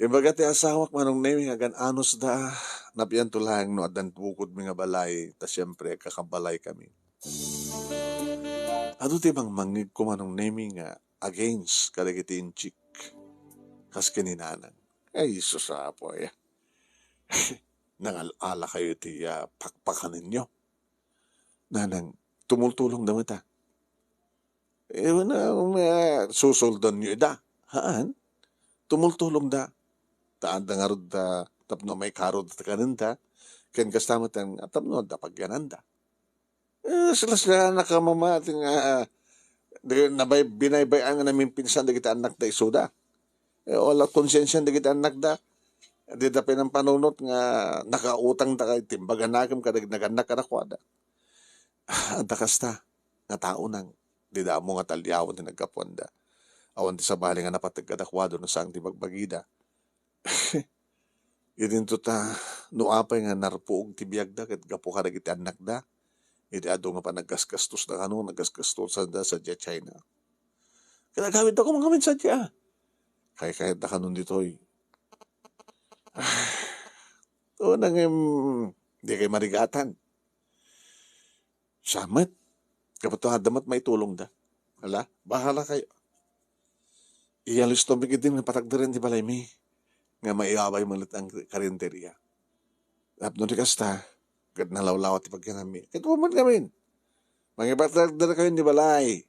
Imbaga ti asawak Manong Nemi nga agan-anusda, napianto laeng no addan bukodmi nga balay, ta siempre, agkakabalay kami. Adu ti mangmangngegko Manong Nemi nga against kadagiti inchik. Kas ken ni Nanang, "Ay, sus, apo, aya. Nangal-ala kayo iti, ah, pakpakanenyo." "Nanang, tumultulong da met, ah." "Eh, wala, ma-, susuldonyo ida." "Haan, tumultulong da. Ta adda ngarud, ah, tapno maikarud ta kanenda. Ken kasta met, ah, tapno adda pagyananda." Eh, sila, sila nakamama, ti nga, ah, di, nabay-, binaybay-an nga namimpinsan dagiti annakda isuda. Eh, wala konsensian dagiti annakda. Dida pinampanunot nga nakautang ta kay timbaganakem kadag nagannak kadakuada. Adda kasta nga tao nang dida ammo nga talliawen ti naggapuanda. Awan ti sabali nga napateg kadakuada no saan ti bagbagida. Idinto ta, no apay nga narpuog ti biagda ket gapu kadagiti annakda, iti adu nga panaggasgastosda kano, naggasgastosanda sadiay China. Ket agawidda koma ngamin sadiay. Kaykayatda kanon ditoy. Una ngem, di kay marigatan. Siya met. Gapu ta adda met maitulongda. Hala, bahala kayo. Iyalisto mi ketdi nga patagderen ti balaymi nga maiabay met ang karinderia. Tapno di kasta, ket nalawlawa ti pagyananmi. Ket uman ngamin, mangipatagder kayo ni balay.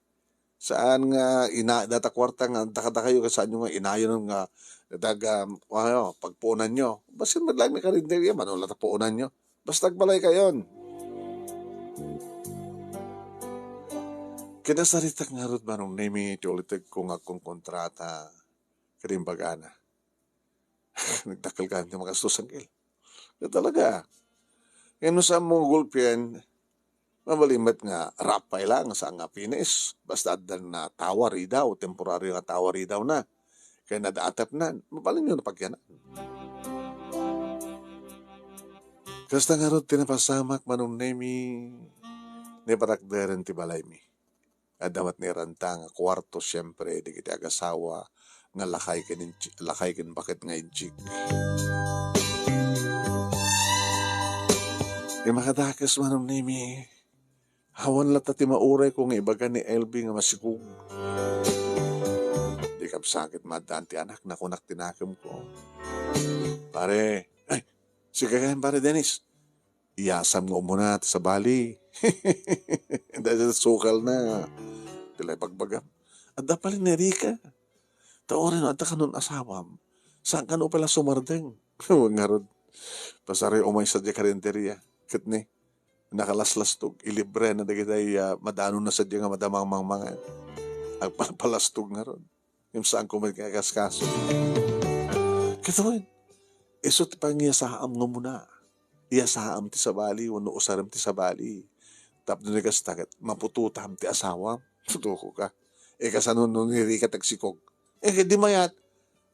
Saan nga ina-, data kuarta nga adda kadakayo, ket saanyo nga inayon nga dag, um, ano, pagpuonanyo. Basin met laeng ni karinderia, mano la ta puonanyo. Basta agbalay kayon. Kinasaritak ngarud Manong Nemi ti ulitegko nga agkonkontrata ken imbagana. Nagdakkel kayo ti makastos, angkel. Ya talaga. Ngem no saan mo gulpien, mabalin met nga rap pay lang, saan nga finish. Basta adda na tower idaw, temporario nga tower idaw na. Kay nadatapnan, mabalin yo na pagyanan. Kasta ngarud ti napasamak Manong Nemi, ni patakderen ti balaymi. Adda met ni renta nga kuarto, siempre, dagiti agasawa nga lakay ken inchi-, lakay ken baket nga inchik. Ti makadakes Manong Nemi, awan latta ti maurayko nga ibaga ni L B nga masikog. Di kabsakit maaddaan ti anak, nakunak ti nakemko. Pare, ay, sika kayan, Pare Dennis. Iyasam nga umuna ti sabali. Dahil sa sukal na. Ti la ibagbagam. Adda pay ni Rica. Ta uray no adda kanon asawam, saan kano pala sumardeng? Ngarud, pasaray umay sadiay karinderia. Ket ni, nakalaslastog, ilibre na dagiti, ah, madano na sadiay nga madamangmangmangan. Agpalpalastog ngarud. Ngem saanko met nga ikaskaso. Ket wen, isu ti pangiyasaam nga umuna. Iyasaam ti sabali wenno usarem ti sabali. Tapno di kasta ket maputotam ti asawam. Putoka. E, kasano no ni Rica ti agsikog? E, ket di mayat.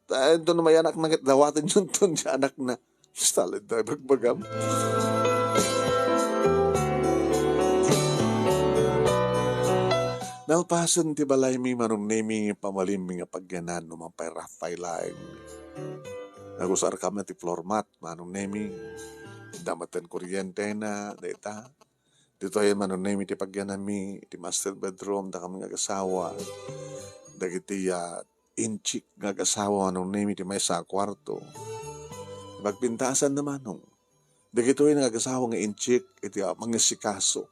Ta, ento no mayanak na ket dawaten yun ton ti anak na. Basta, laeng ta ibagbagam. Nalpasen ti balaymi, Manong Nemi, pamalimmi nga pagyanan, no man pay rap pay laeng. Nagusar kami ti floor mat, Manong Nemi. Damatan kuryente na, dayta. Ditoy, Manong Nemi, ti pagyananmi, ti master bedroom, dakami nga agasawa. Dagiti, ah, inchik nga agasawa, Manong Nemi, ti maysa a kuarto. Pagpintasan na manong. Dagitoy nga agasawa nga inchik iti, ah, mangisikaso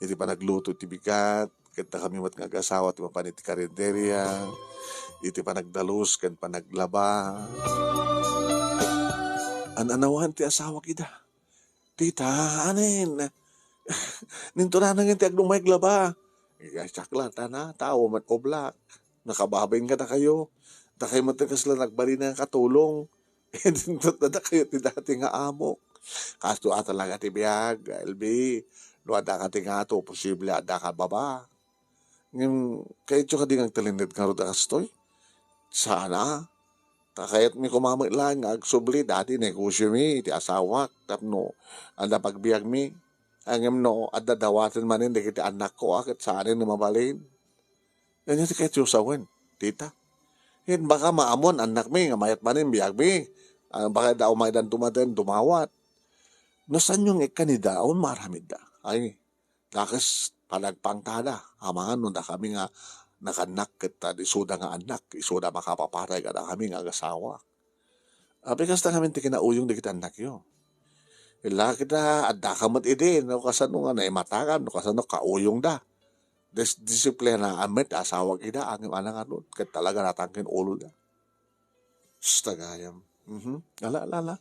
iti panagluto iti bigat, ket dakami met nga agasawa ti mapan iti karinderia, iti panagdalus ken panaglaba. An-anawan ti asawak ida. "Tita, anen? Ninto nanangen ti agdumay aglaba?" "Ay, siak la, tana, tao met oblak. Nakababain kadakayo. Dakay met ti kasla nagbalin nga katulong." Intot na dakayo ti dati nga amok. Kasto a talaga ti biag, L B. No adda ka ti ngato, posible adda ka baba. Ngem, kayatyo kadi nga agtalinaed ngarud a kastoy? Saan a. Ta kayatmi koma met laeng nga agsubli dati negosyomi iti asawak tapno adda pagbiagmi. Ngem no adda dawaten manen dagiti annakko a ket saanen nga mabalin. Ania ti kayatyo sawen, tita? Ket baka maammoan annakmi nga mayat manen biagmi. Ah, baka da umaydan tumaten dumawat. No saanyo nga ikkanida, awan maaramidda. Ay, dakes panagpangtada. Amangan no dakami nga nakannak ket ta isuda nga annak, isuda makapapatay kadakami nga agasawa. Apay kasta ngamin ti kinauyong dagiti annakyo. Ila kita, adda ka met idi, no kasano nga naimatakan, no kasano kauyongda. Dis-, disiplinaan met asawak ida, angem anak ano, ket talaga natangken ulo da. Sus, tagayam. Mhm. Ala, ala, ala.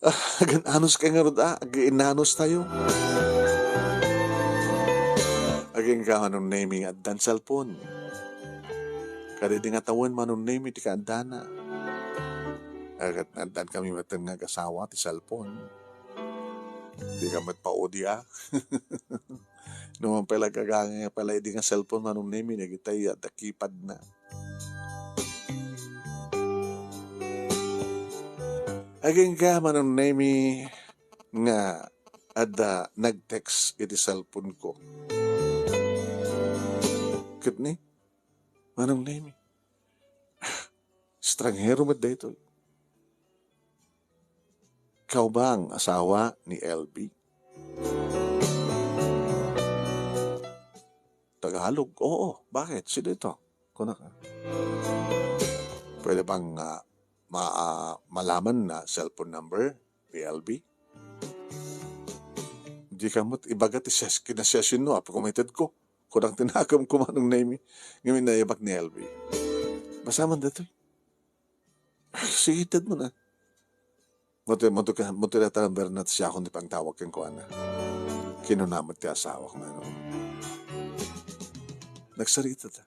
Ah, agan-anos kay ngarud, ah, agiinanos tayo. Agingga Manong Nemi nga addan cellphone. Kadi di nga tawen Manong Nemi ti kaaddana. Agat addan kami met nga agasawa ti cellphone. Di ka met paudi, ah. No man pala gagangay pala idi nga cellphone Manong Nemi, dagitay adda keypad na. Agingga Manong Nemi nga adda nag-text iti cellphone ko. Ket ni, Manong Nemi, estranghero met daytoy. Kaubang asawa ni L B. Tagalog, oo. Bakit? Sino ito? Kunak, pwede bang, ah, ma-, ah, malaman na cellphone number ni L B? Di ka mo't ibaga ti ses-, kinasesyon no, apay kumitedko. Kunak ti nakemko Manong Nemi. Ngamin naibag ni L B. Basta man dito. Sige, itedmo na. Muti, muti ka, muti na talang Bernat siya akong di pangtawag kenkuana. Kinunamot ti asawa ko, ano. Nagsarita ta.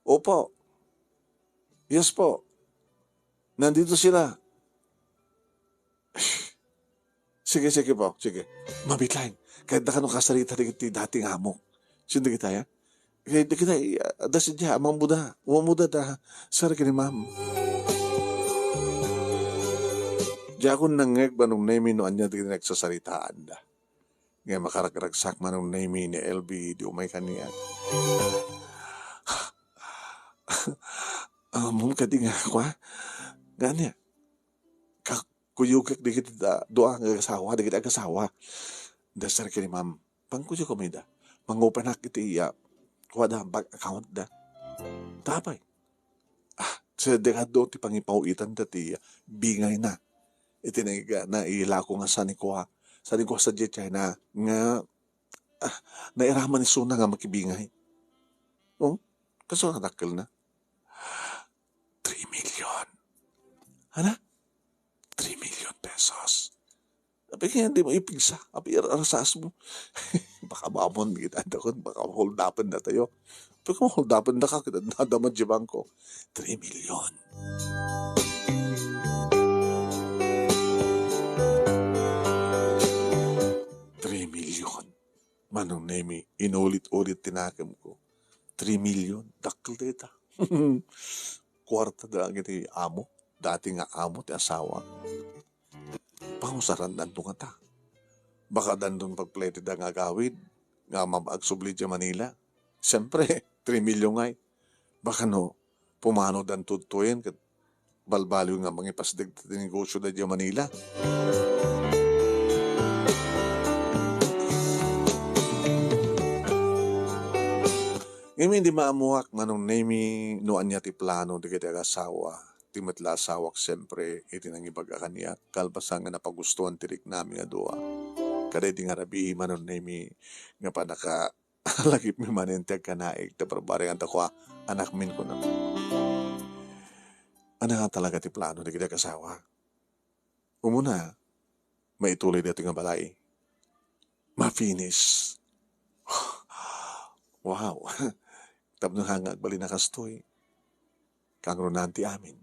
Opo. Yes po. Nandito sila. Sige, sige po. Sige. Mabitlaeng. Kayat da kano kasarita dagiti dati nga amok. Sino dagita, ya? Kay dagita, ah, adda sadiay, ammoda. Ammoda ta, sir, ken ni ma'am. Diakon nangngeg Manong Nemi no ania dagiti nagsasaritaanda. Nga makaragragsak Manong Nemi ni L B di umay kaniak. Ammom kadi nga, kua? Nga ania? Ka-, kuyogek dagiti da-, dua nga agasawa, dagiti agasawa. Da, sir, ken ni ma'am, pangkuyo kami da. Mangupanak iti iya, kua da, bank account da. Tapay. Ah, sa dekado ti pangipaw-itan da ti bingay na. Iti naiga-, nailako nga sani kua. Sani kua sa China nga, ah, nairaman isuna nga makibingay. Oh, kaso nadakkel na. Three million. Hala? Three million pesos. Apay kaya di mo ipigsa? Apay ar-, arsaas mo? Baka mamon, kita dakon, baka maholdapen na tayo. Apay kung maholdapen na ka, kita nadama di bangko. Three million. Three million. Manong Nemi, inulit-ulit ti nakemko. Three million. Dakkel dayta. Kuarta da iti amo. Dati nga amo ti asawa. Pangusaran danto ngata. Baka danton pagpletida nga agawid nga mab-, agsubli di Manila. Siyempre, three million ngay. Baka no, pumano danto tuyen ket balbaliw nga mangipasdeg ti negosyo da di Manila. Ngem di maammuak Manong Nemi no ania ti plano dagiti agasawa. ti met la asawak siempre iti nangibag-a kaniak, kalpasan nga napagustuan ti riknami a dua. Kada idi nga rabii, Manong Nemi, nga pannakalagipmi manen ti agkanaig, ta barbareng a dakua, anakmin, kunam. Ania nga talaga ti plano dagiti asawa? Umuna, maituloy daytoy nga balay. Ma-finish. Wow! Tapno nga agbalin a kastoy, kangrunaan ti amin,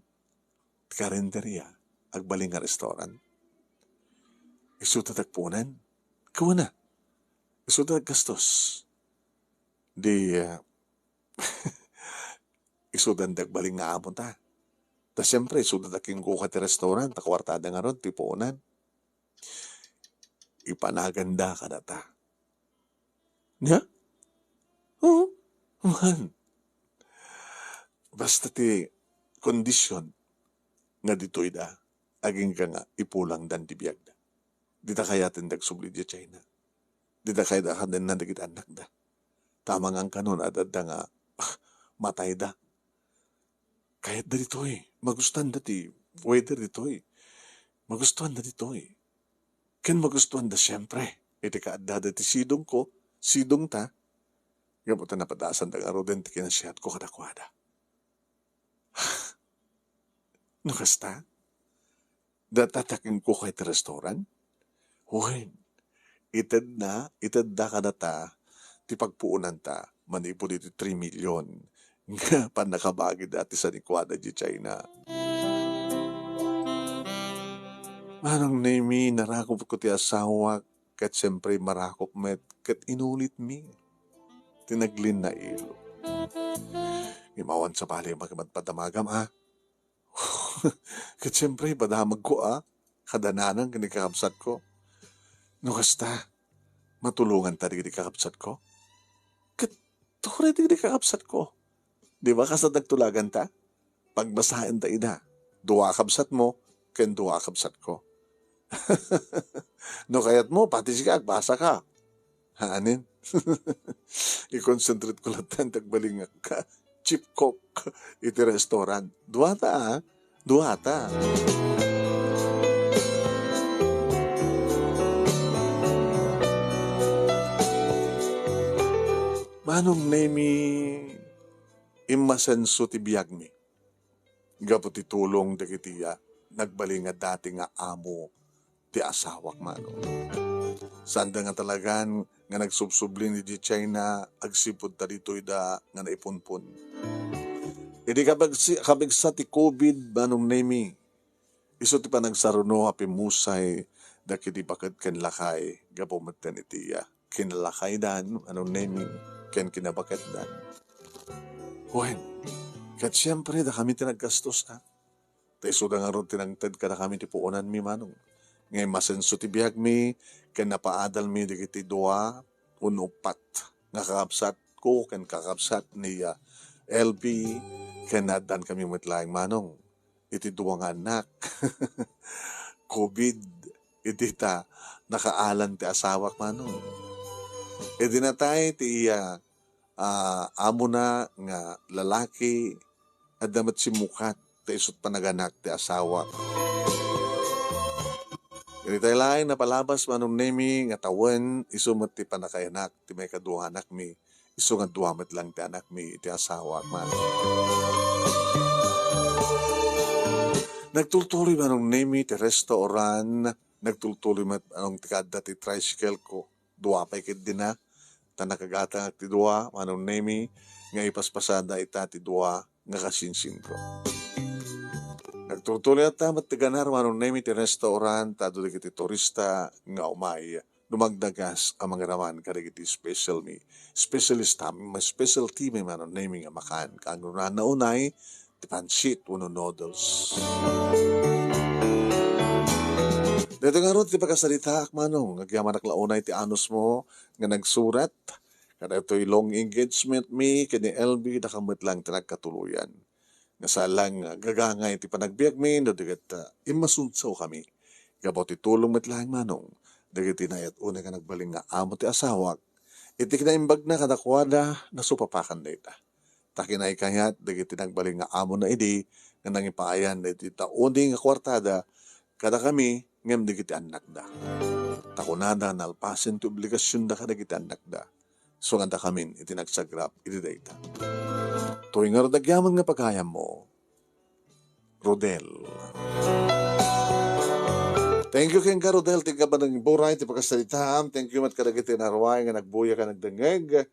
ti karinderia, agbalin nga restaurant. Isuda ti agpuonan. Kuna, isuda ti aggastos. Di, ah, isuda ti agbalin nga amo ta. Ta siempre, isuda ti agkukuka ti restaurant, ta kuartada ngarud ti puonan. Ipanaganda kadata. Nia? Oo, man. Basta ti kondisyon nga ditoy da, agingga nga ipulangdan ti biagda. Dita kayaten dagsubli di China. Dita kayat a kadenna dagiti annakda. Tama nga angkanon, adda nga matayda. Kayatda ditoy. Magustuanda ti weather ditoy. Magustuanda ditoy. Ken magustuanda, siempre, iti kaaddada ti sidongko, sidongta, gapu ta napadasanda ngaruden ti kinasiatko kadakuada. No kasta, data ti agkukuka iti restaurant? Wen, itedna, itedda kadata ti pagpuonanta manipud iti three million nga pannakabagida ti sanikuada di China. Manong Nemi, narakopko ti asawak, ket siempre marakop met ket inulitmi ti naglinnailo. Ngem awan sabali a makimadpadamagam, a? Ket siempre, padamagko, a, kada nanang ken ni kakabsatko. No kasta, matulonganta dagiti kakabsatko? Ket turay dagiti kakabsatko. Di ba, kasla nagtulaganta? Pagbasaenta ida. Dua a kabsatmo ken dua a kabsatko. No kayatmo, pati sika, agbasaka. Haanen? I-concentrate ko latta ti agbalin nga ka-, chief cook iti restaurant. Duata, a? Duata. Manong Nemi, immasenso ti biagmi gapu ti tulong dagiti, a, nagbalin nga dati nga amo ti asawak, Manong. Saanda nga talagan nga nagsubsubli idiay China agsipud ta ditoyda nga naipunpon. Idi kabagsi-, kabigsa ti covid, Manong Nemi, isu ti panagsaruno a pimmusay dagiti baket ken lakay gapu metten iti, a, kinalakaydan, Manong Nemi, ken kinabaketdan. Wen, ket siempre, dakami ti naggastos, a. Ta isuda ngarud ti nangted kadakami ti puonanmi, Manong. Nga immasenso ti biagmi, ken napaadalmi dagiti dua wenno uppat nga kakabsatko ken kakabsat ni, a, L B, ken naaddankami met laeng, Manong, iti dua nga annak. Covid, idi ta nakaalan ti asawak, Manong. Idi natay ti iya, a, amona nga lalaki, adda met simmukat ta isut panaganak ti asawak. Iti tay laeng napalabas, Manong Nemi, nga tawen, isu met ti pannakaanak ti maikadua nga anakmi, isu nga dua met lang ti anakmi iti asawak, Manong. Nagtultuloy, Manong Nemi, ti restaurant, nagtultuloy met, Manong, ti kaadda ti tricycle ko. Dua pay ketdina, ta nakagatangak ti dua, Manong Nemi, nga ipaspasada ita ti dua nga kasinsinko. Nagtultuloy latta met ti ganar, Manong Nemi, ti restaurant, ta adu dagiti turista nga umay dumagdagas a mangiraman kadagiti special mi, specialista, specialty mi, Manong Nemi, nga makan. Kangrunaan unay, ti pansit wenno noodles. Daytoy ngarud ti pakasaritaak, Manong. Agyamanak la unay ti anusmo nga nagsurat kadaytoy long engagement mi ken ni L B, dakam met lang ti nagkatuloyan. Nga saan lang nga gagangay ti panagbiagmi no di ket, ah, immasunsaw kami. Gapu ti tulong met laeng, Manong, dagiti naayat unay nga nagbalin nga amo ti asawak. Iti kinaimbagna kadakuada, nasupapakan dayta. Ta kinaykayat dagiti nagbalin nga amona idi, nga nangipayan iti taudi nga kuartada kadakami ngem dagiti annakda. Ta kunada, nalpasen ti obligasionda kadagiti annakda. So, nga dakamin iti nagsagrap iti dayta. Toy ngarud agyaman nga pagayammo, Rodel. Thank you kenka, Rodel, ti kabanang buray ti pakasaritaan. Thank you met kadagiti naruay nga nagbuya ken nagdengngeg.